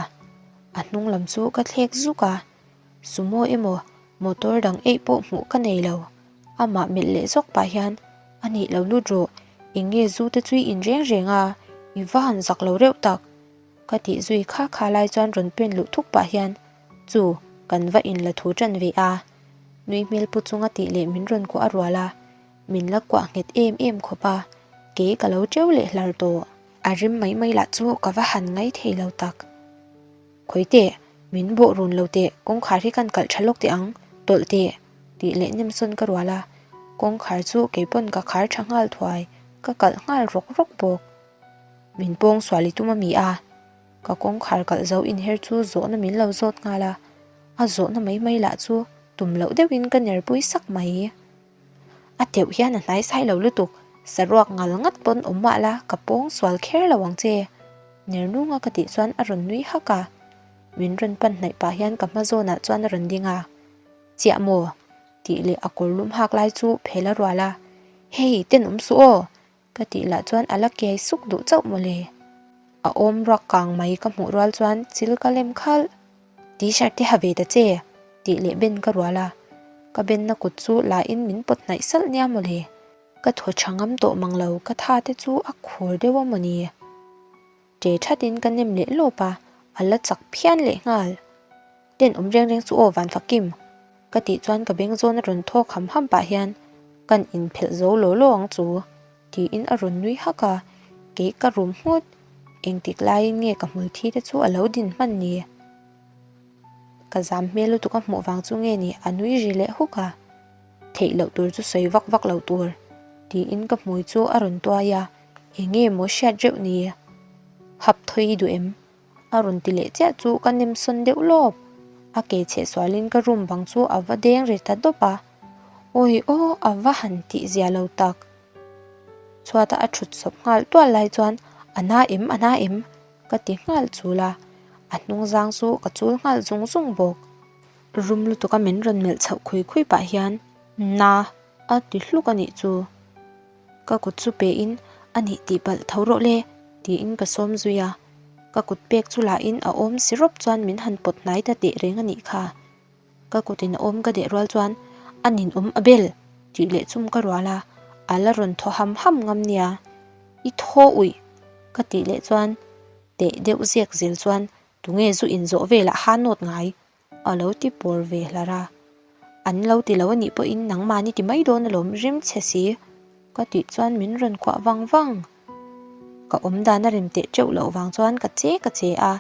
A hnung lam chu ka thlek zuk a. Sumo emaw motor dang eih pawh hmuh ka nei lo. Amah melh leh zawk pah hian, A nih lo lut rawh, eng nge zu te chu i in reng reng a, i va han zak lo reuh tak. Ka tih zui kha kha lai chuan rawn pen luh thuk pah hian, Chu, kan va in la thu ṭan ve a. Nui hmel pu chunga tih leh min rawn kuah a rual a, min la kuah nghet em em khawp a, kei ka lo ṭeu leh hlar tawh. A rim mai mai lah chu ka va han ngai thei lo tak. Khawi teh, min bawh run lo teh, kawngkhar hi kan kalh tha lawk teh ang, tawlh teh, tih leh nem sawn ka rual a, kawngkhar chu kei pawn ka khar tha nghal thuai, ka kalh nghal rawk rawk bawk. Min pawng sual i tum a mi a, ka kawngkhar kalh zo inher chu zawhna min lo zawt nghal a, a zawhna mai mai lah chu. Tum loh deuhin ka ner pui sak mai. A teuh hian a hnai sai lo lutuk, saruak ngal ngat pawn awm mah la ka pawng sual kher lo ang che. Ner nunga ka tih chuan a rawn nui hak a. Min rawn pan hnaih pah hian ka hma zawnah chuan a rawn ding a. Chiah maw? Tih leh a kawr lum hak lai chu phel a rual a. Hei, tenawm suh aw! Ka tih lah chuan a la kiai suk duh chauh mawle. A awm ruak kang mai ka hmuh rual chuan chil ka lem khalh. T-shirt te ha ve ta che tih leh ben ka rual a. Ka benna kut chu la in min pawt hnaih salh nia mawle. Ka thaw tha ngam tawh mang lo ka tha te chu a khur deuh a mawni. Ṭe ṭhatin ka nem leh lawp a, a la chak phian leh nghal. Tenawm reng reng chu aw van fakim. Ka tih chuan ka beng zawn a rawn thawk ham ham pah hian kan inphelh zo law law ang chu tiin a rawn nui hak a, kei ka rum nghut. Engtik laiin nge ka hmul thi te chu a lo din hman ni? Ka zam hmel lutuk a hmuh vang chu nge ni a nui ri leh huk a, theih loh tur chu sawi vak vak lo tur tiin ka hmui chu a rawn tuai a, enge maw hriat reuh ni? Hap thawi i duh em? A rawn ti leh chiah chu ka nem sawn deuh lawp. A ke chheh sualin ka room bang chu a va deng ri ta dawp a. Awi aw a va han tih zia lo tak. Chhuata a thut sawp nghal tual lai chuan a na em a na em ka ti nghal chul a. A hnung zang chu ka chul nghal zung zung bawk. Room lutuka min rawn melh chhoh khui khui pah hian na a ti hluk a nih chu. Ka kut chu pein a nih tih palh tho rawh le tiin ka sawm zui a, ka kut pek chu lahin a awm si rawp chuan min han pawt hnai ta teh reng a nih kha. Ka kutin a awm ka deh rual chuan a ninawm a bel tih leh chum ka rual a, a la rawn thaw ham ham ngam nia. I thaw uih ka tih leh chuan teh deuh zek zel chuan tunge zu inzawh velah ha nawt ngai A lo ti pawr ve hlar a. An lo ti lo a nih pawhin nangmahni ti mai dawn alawm rim che si ka tih chuan min rawn kuah vang vang. Ka awm dan a rem teh teuh loh vang chuan ka che ka che a,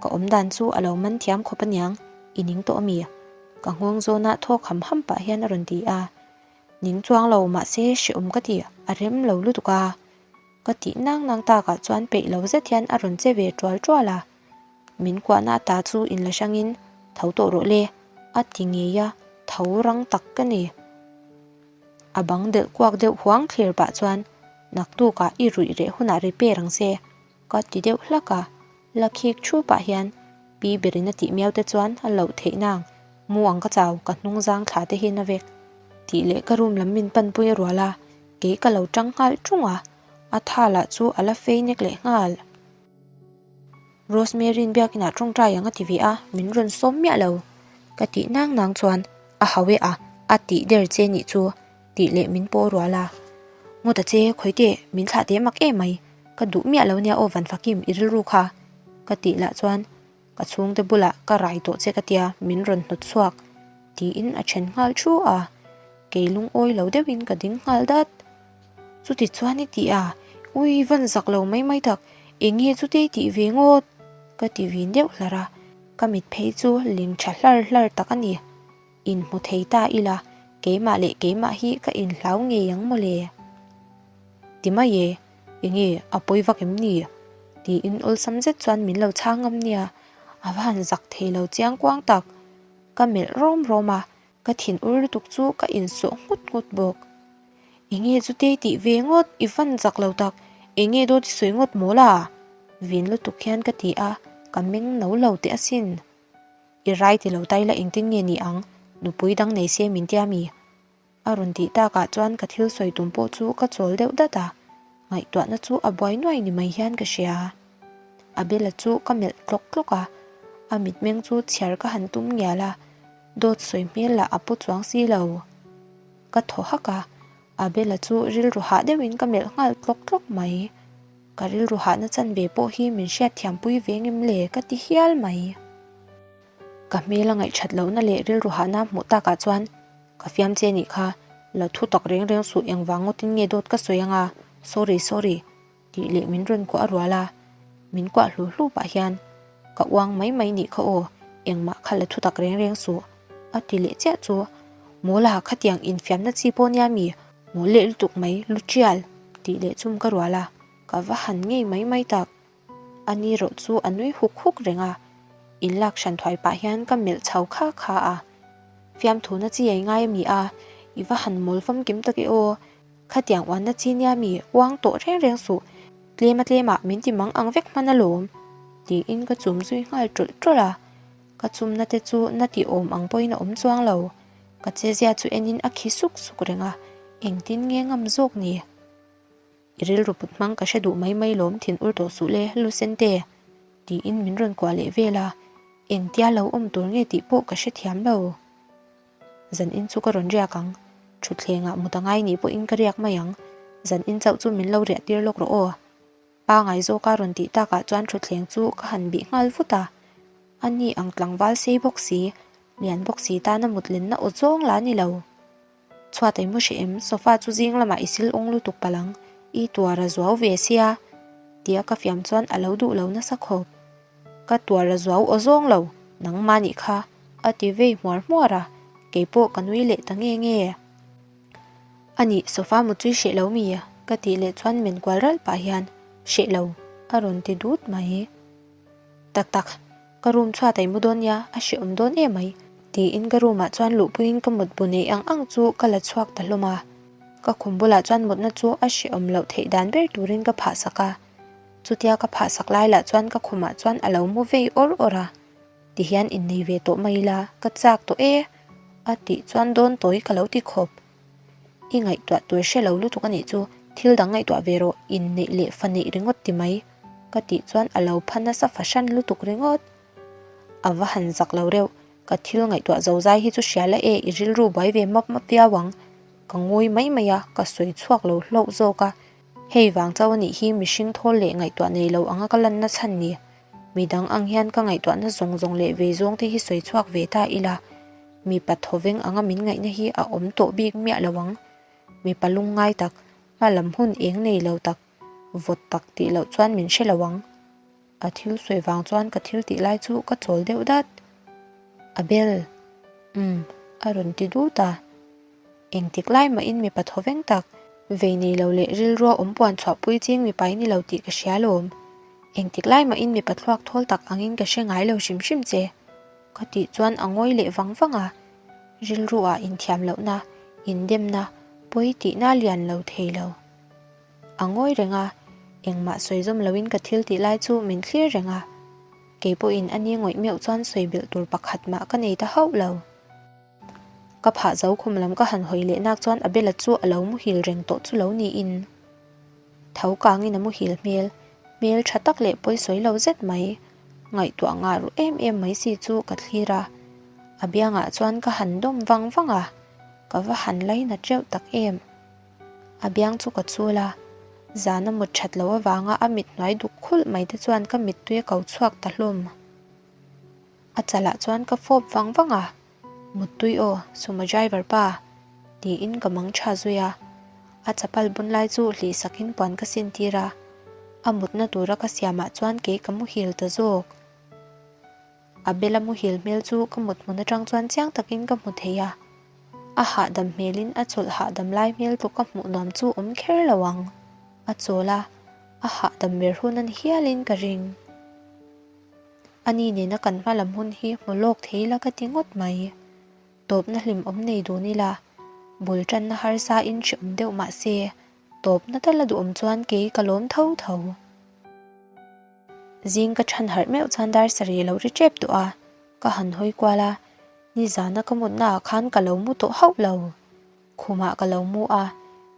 ka awm dan chu a lo man thiam khawp aniang, i ning tawh ami? Ka nghawng zawnah thawk ham ham pah hian a rawn ti a. Ning chuang lo mahse hrehawm ka ti, a rem lo lutuk a. Ka tih nang nang takah chuan peih lo zet hian a rawn che ve tual tual a. Min kuahna ata chu inla hrangin tho tawh rawh le, a ti ngei a, tho rang tak ka ni. A bang delh kuak deuh huang thlir pah chuan naktukah i ruih reh hunah repair ang che, ka ti deuh hlak a, la khik thu pah hian pi berin a tih miau te chuan a loh theih nang, mu ang ka chau ka hnung zang thla te hi na vek. Tih leh ka room lam min panpui a rual a, kei ka lo tang nghal tung a, a tha lah chu a la fei nek leh nghal. Rosemary-in biakinah tawngtai ang a ti ve a, min rawn sawm miah lo. Ka tih nang nang chuan a hau e a, a tih der che nih chu tih leh min paw rual a. Ngawta che, khawi teh, min thlah teh mak em mai, ka duh miah lo nia aw van fakim i rilru kha ka tih lah chuan ka chhungte bulah ka rai tawh che ka tia min rawn hnawt chhuak tiin a then nghal thu a, kei lungawi lo deuhin ka ding nghal dat. Chuti chuan i ti a, ui van zak lo mai mai tak, eng nge chute i tih ve ngawt? Ka ti vin deuh hlar a, ka mit phei chu ling tha hlar hlar tak a ni. Inhmu thei ta ila, keimah leh keimah hi ka inhlau ngei ang mawle. Ti mai e, eng nge a pawi vak em ni? Tiin awlsam zet chuan min lo chhang ngam nia, a va han zak thei lo chiang kuang tak. Ka melh rawm rawm a, ka thin ur lutuk chu ka insawh nghut nghut bawk. Enge chute i tih ve ngawt, i van chak lo tak, enge dawt i sawi ngawt maw la? Vin lutuk hian ka ti a, ka meng no lo teh asin. I rai ti lo tai la engtin nge ni ang, nupui dang nei se min tia mi? A rawn tih takah chuan ka thil sawi tum pawh chu ka chawl deuh dat a, ngaihtuahna chu a buai nuai ni mai hian ka hria. Abela chu ka melh tlawk tlawk a, a mitmeng chu chhiar ka han tum ngial a, dawt sawi hmel lah a pu chuang si lo. Ka thaw hak a, Abela chu rilru hah deuhin ka melh nghal tlawk tlawk mai. Ka rilru hahna chanve pawh hi min hriatthiampui ve ngem le ka ti hial mai. Ka hmel a ngaihthat lohna leh rilru hahna hmuh takah chuan ka fiam che nih kha, la thu tak reng reng suh engvang ngawtin nge dawt ka sawi anga, sorry sorry. Tih leh min rawn kuah a rual a, min kuah hlu hlu pah hian ka uang mai mai nih kha aw, engmah kha la thutak reng reng suh a ti leh chiah chu Mawla khatiang infiamna chi pawh nia mi mawl leh lutuk mai lu tial tih leh chum ka rual a, ka va han ngei mai mai tak. A ni rawh chu a nui huk huk reng a, inlak hran thuai pah hian ka melh chho kha kha a. Fiamthuna chi ei ngai a mi a, i va han mawl famkim tak e aw. Khatiang uanna chi nia mi uang tawh reng reng suh, tlem a tlemah min ti mang ang vek hman alawm, tiin ka chum zui nghal tawlh tawlh a. Ka chumna te chu na ti awm ang pawhin a awm chuang lo. Ka chezia chu enin a khi suk suk reng a, engtin nge ngam zawk ni? I rilru put hmang ka hre duh mai mai lawm thin ur tawh suh le, Lucente, tiin min rawn kuah leh vel a, engtia lo awm tur nge tih pawh ka hrethiam lo. Zan in chu ka rawn riak ang, thutthlengah mut a ngai nih pawhin ka riak mai ang, zan in chauh chu min lo riah tir lawk rawh aw. Pangai zawka rawn tih takah chuan thutthleng chu ka han bih nghal vut a, a ni ang tlangval sei bawk si, lian bawk si tana mut lenna aw zawng la ni lo. Chhuat ei mu hreh em, sofa chu zing lamah i sil ung lutuk palh ang, i tuar a zuau ve sia, tia ka fiam chuan a lo duh lo nasa khawp. Ka tuar a zuau aw zawng lo, nangmah nih kha, a ti vei hmuar hmuar a, keipawh ka nui leh ta nge nge. A nih, sofa mut chu i hreh lo mi? ka tih leh chuan men kual ralh pah hian, Hreh lo, a rawn ti dut mai. Tak tak, ka room chhuat a i mu dawn nia, a hrehawm dawn em mai, tiin ka room ah chuan luhpuiin ka mutbu nei ang ang chu ka la chhuak ta hlawm a. Ka khum bulah chuan mutna chu a hrehawm loh theih dan ber turin ka phah sak a. Chutia ka phah sak lai lah chuan ka khumah chuan a lo mu vei awr awr a. Tihian innei ve tawh mai ila, ka chak tawh e, a tih chuan dawn tawi ka lo ti khawp. I ngaihtuah tur hre lo lutuk a nih chu, thil dang ngaihtuah ve rawh, inneih leh fa neih ringawt ti mai, ka tih chuan a lo pha nasa fahran lutuk ringawt. A va han zak lo reuh, ka thil ngaihtuah zo zai hi chu hria la e, i rilru buai ve map map viau ang. Ka ngawi mai mai a, ka sawi chhuak lo hlauh zawk a. Hei vang chauh a nih hi mihring thawl leh ngaihtuah nei lo anga ka lanna chhan ni. Midang ang hian ka ngaihtuahna zawng zawng leh vei zawng te hi sawi chhuak ve ta ila, Mipa thawveng anga min ngaihna hi a awm tawh bik miah lo ang. Mipa lungngai tak, hma lam hun eng nei lo tak, vawt tak tih loh chuan min hre lo ang. A thil sawi vang chuan ka thil tih lai chu ka chawl deuh dat. Abel, Umm, a rawn ti dut a. Engtik lai mahin mipa thawveng tak, vei nei lo leh rilrua awm puan chhuahpui ching mipa i ni lo tih ka hria lawm. Engtik lai mahin mipa thluak thawl tak angin ka hre ngai lo hrim hrim che. Ka tih chuan a ngawi leh vang vang a, rilru ah inthiam lohna, indemna, pawi tihna lian lo thei lo. A ngawi reng a, engmah sawi zawm loin ka thil tih lai chu min thlir reng a, kei pawhin a ni ngawih meuh chuan sawi belh tur pakhat mah ka nei ta hauh lo. Ka phah zo khum lam ka han hawi leh nak chuan Abela chu a lo muhil reng tawh chu lo niin. Tho kangin a muhil hmel, hmel tha tak leh pawisawi lo zet mai, ngaihtuah ngah ruh em em mai si chu ka thlir a. A biangah chuan ka han dawm vang vang a, ka va han lainat reuh tak em. A biang chu ka chul a, zana mut that loh avanga a mit hnuai duk khulh mai te chuan ka mittui a ko chhuak ta hlawm. A chalah chuan ka fawp vang vang a, Muttui aw, sumo driver pa, tiin ka mang tha zui a. A chapal bun lai chu hlih sakin puan ka sin tir a, a mutna tura ka siamah chuan kei ka muhil ta zawk. A bela muhil hmel chu ka mut hmun atang chuan chiang takin ka hmu thei a, a hahdam hmelin a chawlh hahdam lai hmel tluk ka hmuh nuam chu awm kher lo ang. A chawl a, a hahdam ber hun a ni hialin ka ring. A ni nena kan hma lam hun hi hmu lawk thei ila ka ti ngawt mai. Tawpna hlim awm nei dun ila, bul tanna harsa in hre awm deuh mah se, tawpna tal a duhawm chuan kei ka lawm tho tho. Zing ka chhan harh meuh chuan dar sarih lo ri tep tawh a, ka han hawi kual a, nizana ka mutna ah khan ka lo mu tawh hauh lo. Khumah ka lo mu a,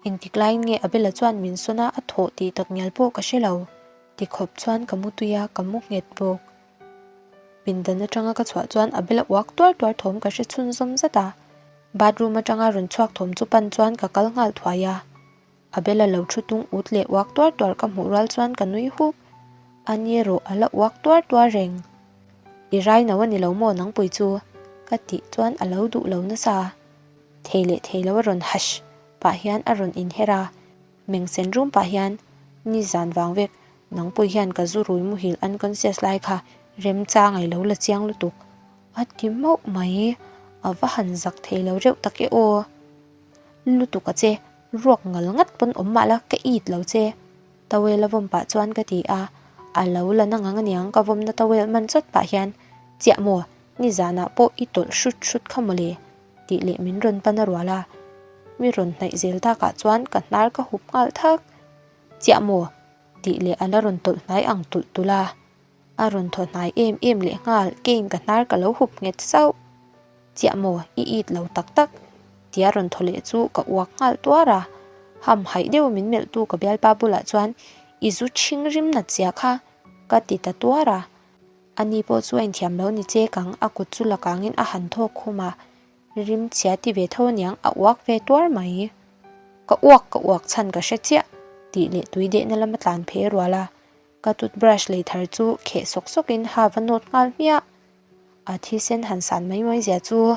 engtik laiin nge Abela chuan min sawn a, a thawh tih tak ngial pawh ka hre lo. Ti khawp chuan ka mu tui a, ka mu nghet bawk. Pindan atanga ka chhuah chuan Abela uak tuar tuar thawm ka hre chhunzawm zat a. Bathroom atanga rawn chhuak thawm chu pan chuan ka kal nghal thuai a. Abela lo thu tung ut leh uak tuar tuar ka hmuh rual chuan ka nui huk. A ni erawh a la uak tuar tuar reng. I rai no a ni lo maw nangpui chu? Ka tih chuan a lo duh lo nasa. Thei leh thei lo a rawn hash pah hian a rawn inher a. Meng sen rum pah hian, Ni zan vang vek, nangpui hian ka zu rui muhil unconscious lai kha remchang ai lo la chiang lutuk. A ti mauh mai, a va han zak thei lo reuh tak e aw. Lutuk a che, ruak ngal ngat pawn awm mah la ka it lo che. Towel a vawm pah chuan ka ti a, a lo la na ngang aniang ka vawmna towel man chawt pah hian, Chiah maw, nizanah pawh i tawlh hrut hrut kha mawle. Tih leh min rawn pan a rual a, mi rawn hnaih zel takah chuan ka hnar ka hup nghal thak. Chiah maw? Tih leh a la rawn tawlh hnai ang tulh tulh a, a rawn thaw hnai em em leh nghal keiin ka hnar ka lo hup nghet sauh. Chiah maw? I it lo tak tak? Tia rawn thaw leh chu ka uak nghal tuar a, ham haih deuh min melhtu ka bialpa bulah chuan I zu chhing rim nat zia kha ka ti ta tuar a. Ani pawh chu a inthiam lo ni che kang, a kut chu la kangin a han thawk khum a, rim chhia ti ve tho aniang a uak ve tuar mai. Ka uak ka uak chhan ka hre chiah tih leh tui dehna lama tlan phei a rual a, ka toothbrush lei thar chu kheh sawk sawkin ha va nawt nghal hmiah. A thisen han san mai mai zia chu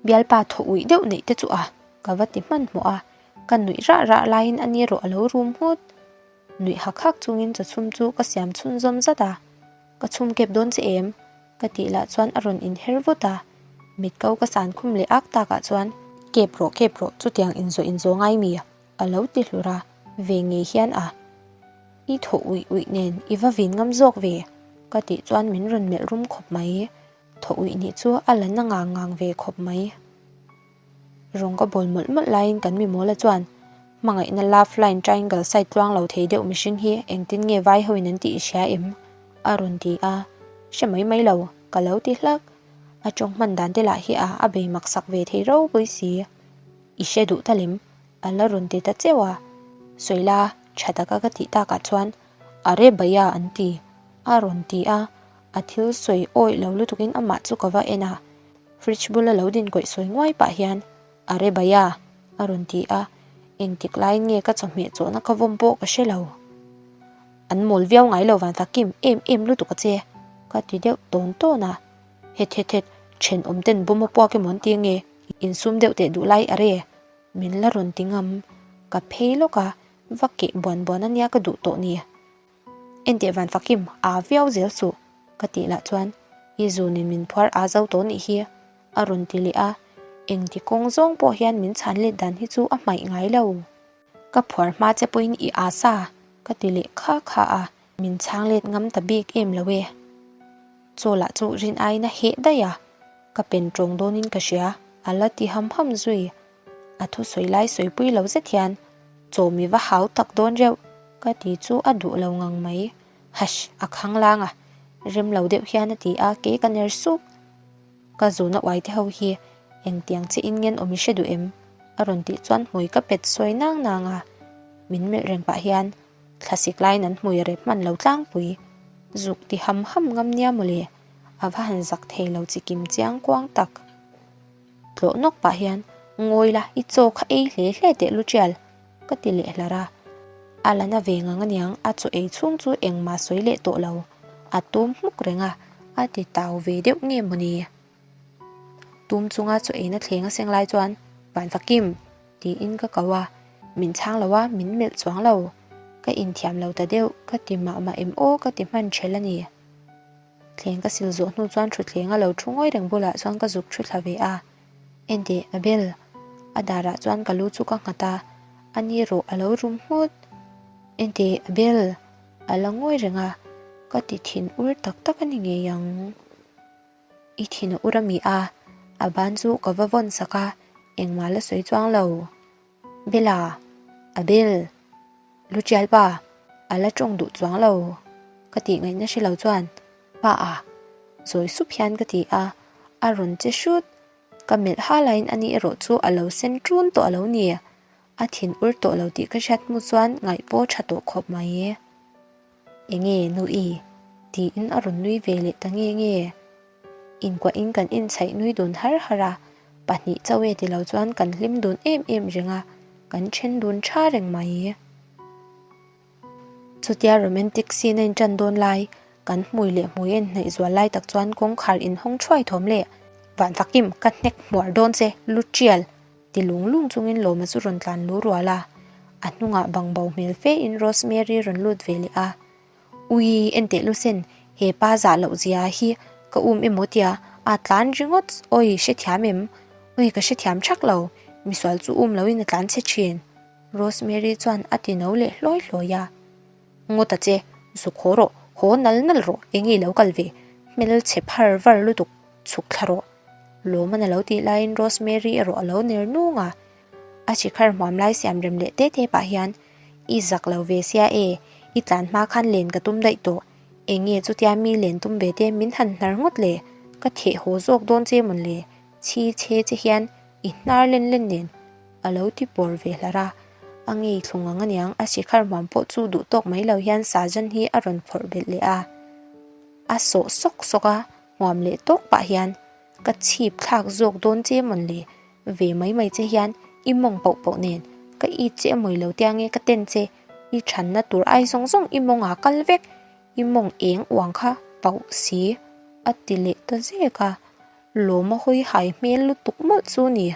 bialpa thaw uih deuh neih te chu a ka va ti hmanhmawh a, ka nuih rah rah laiin ani erawh a lo rum nghut. Nuih hak hak chungin chawchhum chu ka siam chhunzawm zat a, Ka chhum kep dawn che em? ka tih lah chuan a rawn inher vut a, mit ko ka san khum leh ak takah chuan, Kep rawh kep rawh chutiang inzawh inzawh ngai mi? a lo ti hlur a, ve ngei hian a, I thaw uih uih nen i va vin ngam zawk ve? ka tih chuan min rawn melh rum khawp mai, thaw uih nih chu a la na ngang ngang ve khawp mai. Rawng ka bawl mawlh mawlh laiin kan mimawla chuan hmangaihna love line triangle side tluang lo thei deuh mihring hi engtin nge vai hoin an tih i hria em? a rawn ti a, hre mai mai lo ka lo ti hlak. A tawng hman dan te lah hi a a bei mak sak ve thei ropui si. I hre duh ta lem a la rawn ti ta cheuh a, Sawila tha taka ka tih takah chuan Are bhaiya an ti a rawn ti a, a thil sawi awih lo lutukin amah chu ka va en a. Fridge bula lo din kawih sawi nguai pah hian, Are bhaiya! a rawn ti a, engtik laiin nge ka chawhmeh chawhna ka vawm pawh ka hre lo. An mawl viau ngai lo van fakim em em lutuk a che, ka ti deuh tawn tawn a. Het het het, thenawm ten bawm a puak emaw an ti ange, insum deuh teh duh lai are, min la rawn ti ngam. Ka phei lawk a, va keh buan buan ania ka duh tawh ni. Enteh van fakim aa viau zel suh ka tih lah chuan i zunin min phuar aa zo tawh nih hi a rawn ti leh a, engti kawng zawng pawh hian min chhan let dan hi chu a hmaih ngai lo. Ka phuar hma che pawhin i aa sa ka ti leh kha kha a, min chhang let ngam ta bik em lo e. Chaw lah chu rin aiin a heh daih a, ka pen tawng dawnin ka hria a la ti ham ham zui. A thusawi lai sawipui lo zet hian chaw mi va hau tak dawn reuh ka ti chu a duh lo ngang mai. Hush! A khang lang a, rem lo deuh hian a ti a, kei ka ner suk. Ka zuna uai te ho hi engtiang che in ngen awm i hre duh em? A rawn tih chuan hmui ka pet sawi nang nang a, min melh reng pah hian thlasik laiin an hmui a rep hman lo tlangpui. Zuk ti ham ham ngam nia mawle, a va han zak thei lo chi kim chiang kuang tak. Tlawh nawk pah hian, Ngawi la, i chaw kha ei hle hle teh lu tial, ka ti leh hlar a. A la na ve ngang aniang, a chaw ei chhung chu engmah sawi leh tawh lo. A tum hmuk reng a, a ti tau ve deuh nge mawni? Tum chunga chaw eina thleng a seng lai chuan, Vanfakim! tiin ka ko a, min chhang lo a, min melh chuang lo. Ka inthiam lo ta deuh, ka ti mah mah em aw ka ti hman ṭhelh a ni. Thleng ka sil zawh hnu chuan thutthleng a lo thu ngawi reng bulah chuan ka zuk thu thla ve a. Enteh, Abel! A darah chuan ka lu chu ka nghat a, a ni rawh a lo rum nghut. Enteh, Abel! A la ngawi reng a, ka ti thin ur tak tak a ni ngei ang. I thin a ur a mi a, a ban chu ka va vawn sak a, engmah la sawi chuang lo. Bella! Abel! Luchial pa! A la tawng duh chuang lo. Ka tih ngaihna hre lo chuan, Pa a! Zawi sup hian ka ti a, a rawn che hrut. Ka melh ha laiin ani erawh chu a lo sen ṭun tawh a lo ni. A thin ur tawh lo tih ka hriat hnu chuan ngaih pawh ṭha tawh khawp mai. Enge Nui? Tiin a rawn nui ve leh ta nge nge. Inkuahin kan inchhaih nui dun har har a, pahnih chauh e tilo chuan kan hlim dun em em reng a, kan then dun tha reng mai. Chutia romantic scene a intan dawn lai, kan hmui leh hmui a inhnaih zual lai tak chuan kawngkhar inhawng thuai thawm leh Vanfakim ka hnek hmuar dawn che, lu tial! ti lung lung chungin Lawma chu rawn tlan lu rual a, a hnungah bangbo hmel fe in Rosemary rawn lut ve leh a. Ui, enteh Lusen, he pa zah loh zia hi ka um emaw tia a tlan ringawt, awi hrethiam em? Ui ka hrethiam thak lo, misual chu um loin a tlan chhe thin. Rosemary chuan a ti no leh hlawi hlawi a. Ngawt a che, zuk haw rawh, haw nal nal rawh, enge i lo kal ve, hmelchhe phar var lutuk chhuk thla rawh. Lawman a lo tih laiin Rosemary erawh a lo ner nung a. A shikhar hmuam lai siam rem leh te te pah hian, I zak lo ve sia e, i tlan hma khan len ka tum daih tawh. Eng nge chutia mi len tum ve te min han hnar ngawt le? Ka theh haw zawk dawn che mawn le? Chhi chhe che hian i hnar len len nen a lo ti pawr ve hlar a. A ngei thlung ang aniang a shikhar hmuam pawh chu duh tawk mai lo hian Sajan hi a rawn phawrh belh leh a. A sawh sawk sawk a, hmuam leh tawk pah hian ka chhip thlak zawk dawn che mawn le? Ve mai mai che hian i mawng pauh pauh nen ka it che amawi lo tia nge ka ten che, i thanna tur ai zawng zawng i mawng ah kal vek, i mawng eng uang kha pauh si a ti leh ta zek a, lawm a hawi hai hmel lutuk mawlh chu ni.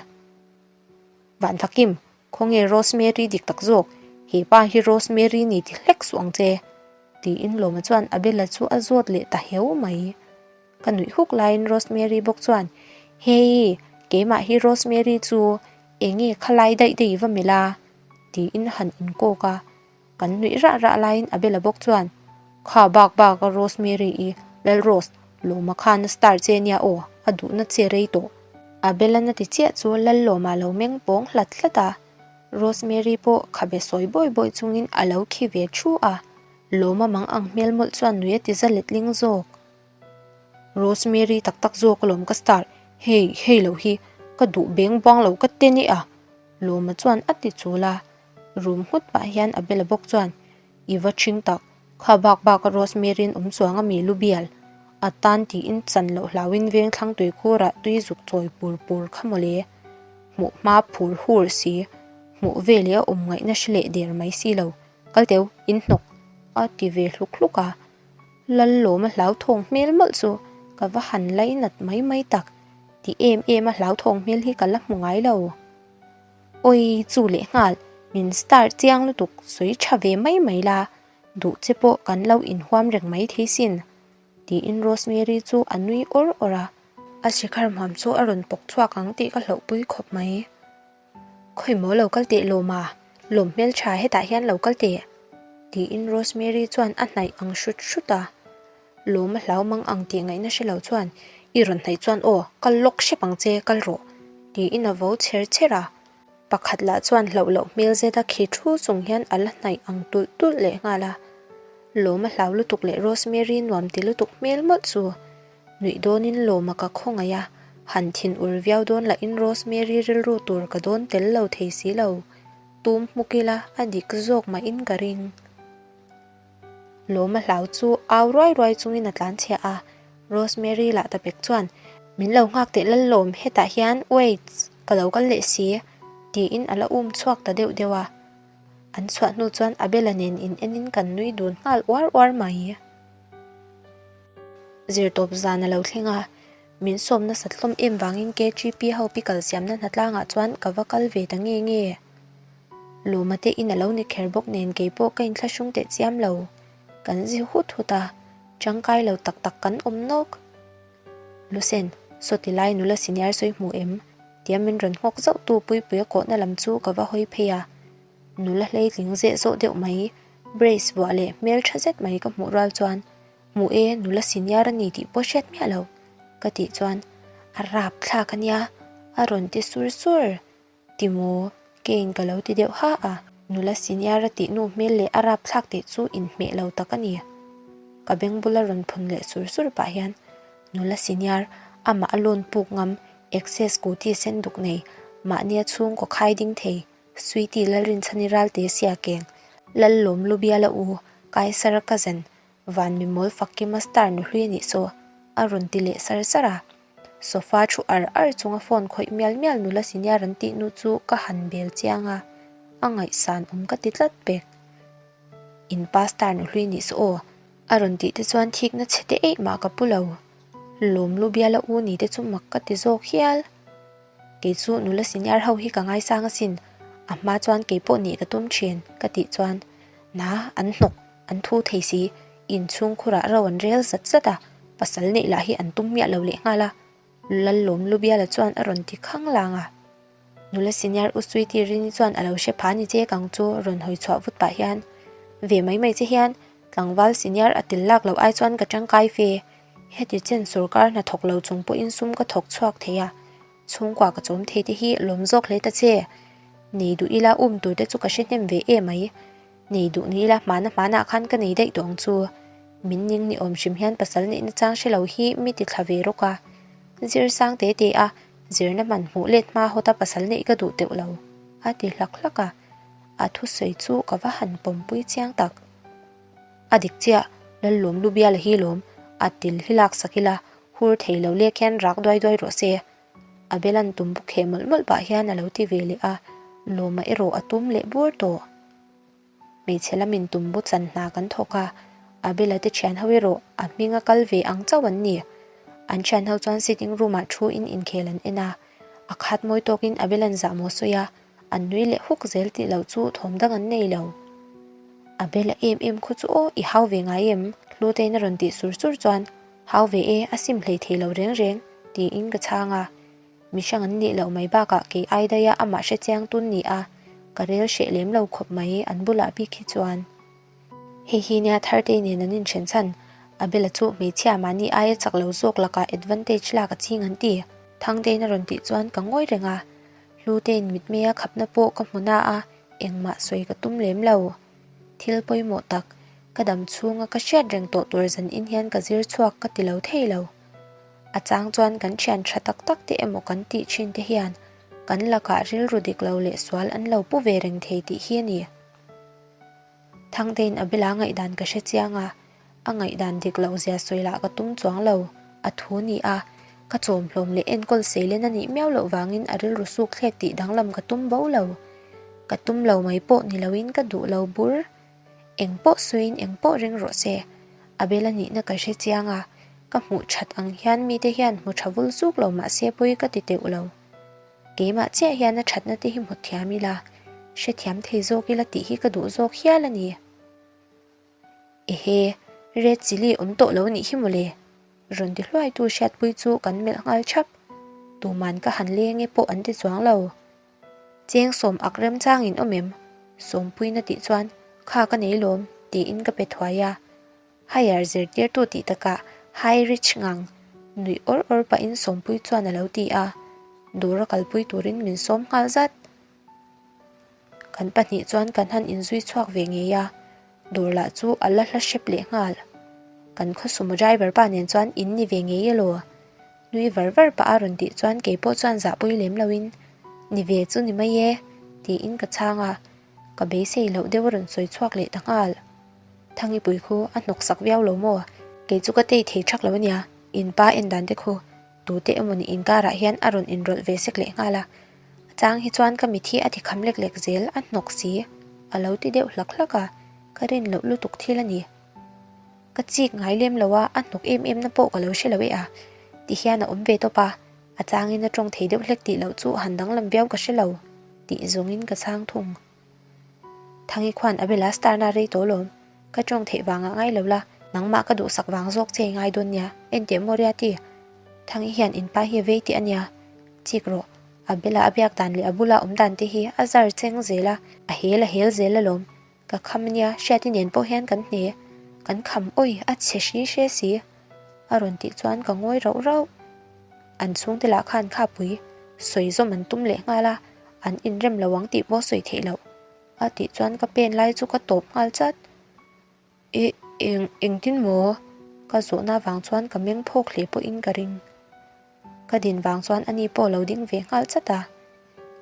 Vanfakim, khawnge Rosemary dik tak zawk, he pa hi Rosemary ni ti hlek suh ang che tiin Lawma chuan Abel-a chu a zawt leh ta heu mai. Ka nuih huk laiin Rosemary bawk chuan, Hey, keimah hi Rosemary chu enge khalai daih daih va melh a? tiin han inkawk a. Kan nuih rah rah laiin Abel-a bawk chuan, Kha bak bak a Rosemary i, Lalrose, Lawma khan a star che nia aw, a duhna che rei tawh. Abel-an a ti chiah chu Lallawma lo meng pawng hlat hlat a, Rosemary pawh khabe sawi bawi bawi chungin a lo khi ve thu a, Lawma mang ang hmel mawlh chuan nui a ti za letling zawk. Rosemary tak tak zawk alawm ka star, hei hei lo hi ka duh beng buang lo ka te nia Lawma chuan a ti chul a, rum nghut pah hian a bela bawk chuan I va ṭhing tak, kha bak bak a Rosemary in awm chuang a mi lu bial a tan tiin chan loh hlauhin veng thlang tui khurah tui zuk chawi pur pur kha mawle. Hmuh hma phur hur si, hmuh veleh a awm ngaihna hre leh der mai si lo, kal teu in hnawk a ti ve hluk hluk a. Lallawma hlauthawng hmel mawlh chu ka va han lainat mai mai tak, ti em em a hlauthawng hmel hi ka la hmu ngai lo. Awi chu leh nghal, min star chiang lutuk sawi tha ve mai mai la, duh che pawh kan lo inhuam reng mai thei sin, tiin Rosemary chu a nui awr awr a. A shikhar hmuam chu a rawn pawk chhuak ang tih ka hlauhpui khawp mai. Khawi maw lo kal teh Lawma, lawm hmeltha hetah hian lo kal teh, tiin Rosemary chuan a hnaih ang hrut hrut a. Lawma hlau mang ang tih ngaihna hre lo chuan, I rawn hnaih chuan aw, kal lawk hrep ang che, kal rawh, tiin a vo chher chher a. Pakhat lah chuan hlauh loh hmel zet a khi thu chung hian a la hnaih ang tulh tulh leh nghal a. Lawma hlau lutuk leh Rosemary nuam ti lutuk hmel mawlh chu Nuih dawnin lawma ka khawngaih a, han thin ur viau dawn lahin Rosemary rilru tur ka dawn tel lo thei si lo. Tum hmuk ila a dik zawk mahin ka ring. Lawma hlau chu au ruai ruai chungin a tlan chhiah a, Rosemary lah ta pek chuan, Min lo nghak teh lal lawm, hetah hian wait, ka lo kal leh si, tiin a la um chhuak ta deuh deuh a. An chhuah hnu chuan Abel-a nen in enin kan nui dun nghal uar uar mai. Zirtawp zan a lo thleng a, min sawm nasat hlawm em vangin KGP ho pikal siamna hnatlangah chuan ka va kal ve ta nge nge. Lawma te in a lo ni kher bawk nen keipawh ka inthlahrung teh chiam lo. Kan zi hut hut a, tangkai lo tak tak kan awm nawk. Lusen, sawti lai nula senior sawi hmu em? Tia min rawn nghawk zauh tu Puipuia kawhna lam chu ka va hawi phei a. Nula hleitling zeh zawh deuh mai, brace vuah leh hmel tha zet mai ka hmuh rual chuan, Hmu e, nula senior a ni tih pawh hriat miah lo, ka tih chuan, A rap thlak a nia, a rawn ti sur sur. Ti maw? Keiin ka lo ti deuh ha a. Nula senior a tih nu hmel leh a rap thlak tih chu inhmeh lo tak a ni. Ka beng bula rawn phun leh sur sur pah hian, Nula senior, amah a lawn puk ngam, access scooty sen duk nei, mahnia chhungkaw khai ding thei, Sweety Lalrinchhani Ralte Siakeng, Lallawm Lubiala u, Kaisara cousin, Van Mimawl Fakkima star nuhlui a nih saw, a rawn ti leh sar sar a. Sofa thu ar ar chunga phone khawih mial mial nula senior an tih nu chu ka han bel chiang a, a ngaihsan awm ka ti tlat pek. In pa star nuhlui nih saw aw, a rawn tih te chuan thikna chhe te eih mah ka pu lo. Lawm Lubiala u ni te chu mak ka ti zawk hial. Kei chu nula senior ho hi ka ngaisang asin, a hma chuan kei pawh nih ka tum thin, ka tih chuan, Na, an hnawk, an thu thei si, inchhung khurah ro an rel zat zat a, pasal neih lah hi an tum miah lo leh nghal a, Lallawm Lubiala chuan a rawn ti khang lang a. Nula senior U Sweety Rini chuan a lo hre pha ni che kang chu rawn hawi chhuah vut pah hian, Ve mai mai che hian, tlangval senior a tel lak loh ai chuan ka tangkai fe. Heti chen sorkar hna thawk lo chung pawhin sum ka thawk chhuak thei a, chhungkua ka chawm thei te hi lawm zawk hle ta che. Nei duh ila um tur te chu ka hre hnem ve em mai. Nei duh ni ila hmana hmanah khan ka nei daih tawh ang chu. Min ning ni awm hrim hian pasal neihna chang hre lo hi mi ti thla ve rawk a. Zir sang te te a, zirna hman hmuh let hma hawta pasal neih ka duh teuh lo, a ti hlak hlak a. A thusawi chu ka va han pawmpui chiang tak. A dik chiah, Lallawm lu biala hi lawm, a til hi lak sak ila, hur thei lo lek hian rak duai duai rawh se. A belan tum buk heh mawlh mawlh pah hian a lo ti ve leh a, lawma erawh a tum leh bur tawh. Hmeichhe lamin tum bu chan hna kan thawk a, Abela te thian ho erawh a hminga kal ve ang chauh an ni. An thian ho chuan sitting room ah thu in inkhel an en a, a khat mawi tawkin Abelan zahmawh sawi a, An nui leh huk zel tih loh chu thawm dang an nei lo. A bela em em khaw chu aw i hau ve ngai em? Hlutein a rawn tih sur sur chuan, Hau ve e, a sim hlei thei lo reng reng, tiin ka chhang a. Mi hrang an nih loh mai bakah kei ai daia amah hre chiang tun ni a, ka rel hreh lem lo khawp mai an bulah bik hi chuan. Hei hi nia Thartei nen an inhren chhan, Abela chu hmeichhia mahni aia chak lo zawk lakah advantage lak a ching an ti. Thangtein a rawn tih chuan ka ngawi reng a, Hlutein mitmei a khapna pawh ka hmu na a, engmah sawi ka tum lem lo. Thil pawimawh tak, ka dam chhunga ka hriat reng tawh tur zan in hian ka zir chhuak ka ti lo thei lo. A chang chuan kan thian tha tak tak te emaw kan tih thin te hian kan lakah rilru dik lo leh sual an lo pu ve reng thei tih hi a ni. Thangtein a bela ngaihdan ka hre chiang a, a ngaihdan dik loh zia sawi lah ka tum chuang lo, a thu ni a, ka chawmhlawm leh enkawl seilen a nih miau loh vangin a rilru suk thlek tih danglam ka tum bo lo. Ka tum lo mai pawh ni loin ka duh lo bur. Eng pawh sawiin eng pawh ring rawh se, a bela nihna ka hre chiang a, ka hmuh that ang hian mite hian hmu tha vul zuk lo mah se pawi ka ti teuh lo. Keimah chiah hian a thatna te hi hmu thiam ila, hrethiam thei zawk ila tih hi ka duh zawk hial a ni. Ehe, red chilli awm tawh lo nih hi mawle, rawn ti hluaitu hriatpui chu kan melh nghal thap. Tuman ka han leng e pawh an ti chuang lo. Cheng sawm ak remchangin awm em? Sawmpuina tih chuan, Kha ka nei lawm, tiin ka pe thuai a. Higher zirtirtu tih takah high rich ngang nuih awr awr pahin Sawmpui chuan a lo ti a, dawra kalpui turin min sawm nghal zat. Kan pahnih chuan kan han inzui chhuak ve ngei a, dawr lah chu a la hla hrep leh nghal. Kan khaw sumo driver pa nen chuan in ni ve ngei elaw? Nui var var pah a rawn tih chuan keipawh chuan zahpui lem loin, Ni ve chu ni mai e, tiin ka chhang a, ka beisei loh deuh a rawn sawi chhuak leh ta nghal. Thangipui khu a hnawk sak viau lo maw? Kei chu ka tei thei thak lo ania, in pa en dan te khu tute emawni inkarah hian a rawn inrawlh ve sek leh nghal a, a chang hi chuan ka mit hi a ti kham lek lek zel a hnawk si a lo ti deuh hlak hlak a, ka rin loh lutuk thil a ni. Ka chik ngai lem lo a, a hnawk em em na pawh ka lo hre lo e a, ti hian a awm ve tawp a, a changin a tawng thei deuh hlek tih loh chu han danglam viau ka hre lo tih zawngin ka chhang thung. Thangi khuan a bela star na rei tawh lawm, ka tawng theih vangah ngai lo la, nangmah ka duhsak vang zawk che i ngai dawn nia, enteh maw Riati, Thangi hian in pa hi a vei tih a nia, chik rawh, a bela a biak dan leh a bula awm dan te hi a zar cheng zel a, a hel a hel zel alawm, ka kham nia, Hriati nen pawh hian kan hne, kan kham awi a chhe hri hre si, a rawn tih chuan ka ngawi rauh rauh. An chhungte lah khan khapui sawi zawm an tum leh nghal a, an inrem lo ang tih pawh sawi theih loh. A tih chuan ka pen lai chu ka tawp nghal chat. I eng engtin maw? Ka zawhna vang chuan ka meng phawk hle pawhin ka ring. Ka din vang chuan ani pawh lo ding ve nghal chat a.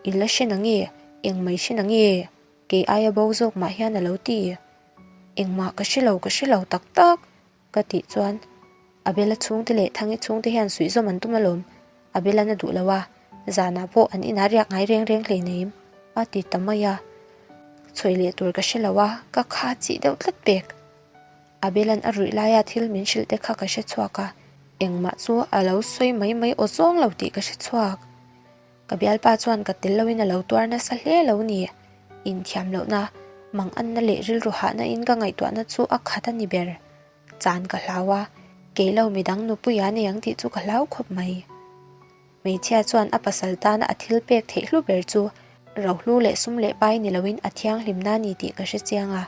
I la hre na nge? Eng mai hre na nge? Kei aia bo zawk mah hian a lo ti. Engmah ka hre lo ka hre lo tak tak. Ka tih chuan Abela chhungte leh Thangi chhungte hian suihzawm an tum alawm, Abela'n a duh lo a, zanah pawh an inah riak ngai reng reng hleinem a ti ta mai a, chhawi leh tur ka hre lo a, ka kha chih deuh tlat pek. Abela'n a ruih laia thil min hrilh te kha ka hre chhuak a, engmah chu a lo sawi mai mai aw zawng lo tih ka hre chhuak. Ka bialpa chuan ka tel loin a lo tuar nasa hle lo ni. Inthiam lohna, manganna leh rilru hahna in ka ngaihtuahna chu a khat a ni ber. Chan ka hlau a, kei lo midang nupui a nei ang tih chu ka hlau khawp mai. Hmeichhia chuan a pasal tana a thil pek theih hlu ber chu rohlu leh sum leh pai ni loin a thianghlimna a ni tih ka hre chiang a.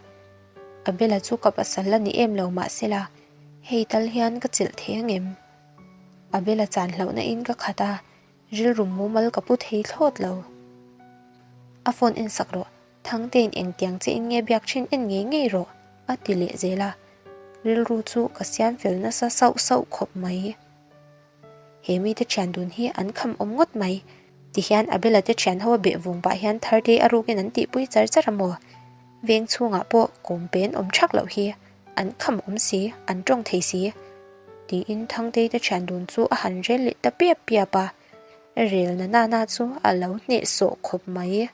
Abela chu ka pasal la ni em lo mahsela. Hei tal hian ka chelh thei angem? Abel-a chan hlauhna in ka khat a, rilru mumal ka pu thei thlawt lo. A phone en sak rawh, Thangtein engtiang che in nge biak thin en ngei ngei rawh, a ti leh zel a. Rilru chu ka siam fel nasa sauh sauh khawp mai. He mite thian dun hi an kham awm ngawt mai. Tihian Abel-a te thian ho a beh vung pah hian Thartei a rukin an tihpui char char a maw? Veng chhungah pawh kawm pen awm thak loh hi an kham awm si, an tawng thei si. Tiin Thangtei te thian dun chu a han rel leh ta piap piap a. Rel na nana chu a lo hnehsawh khawp mai.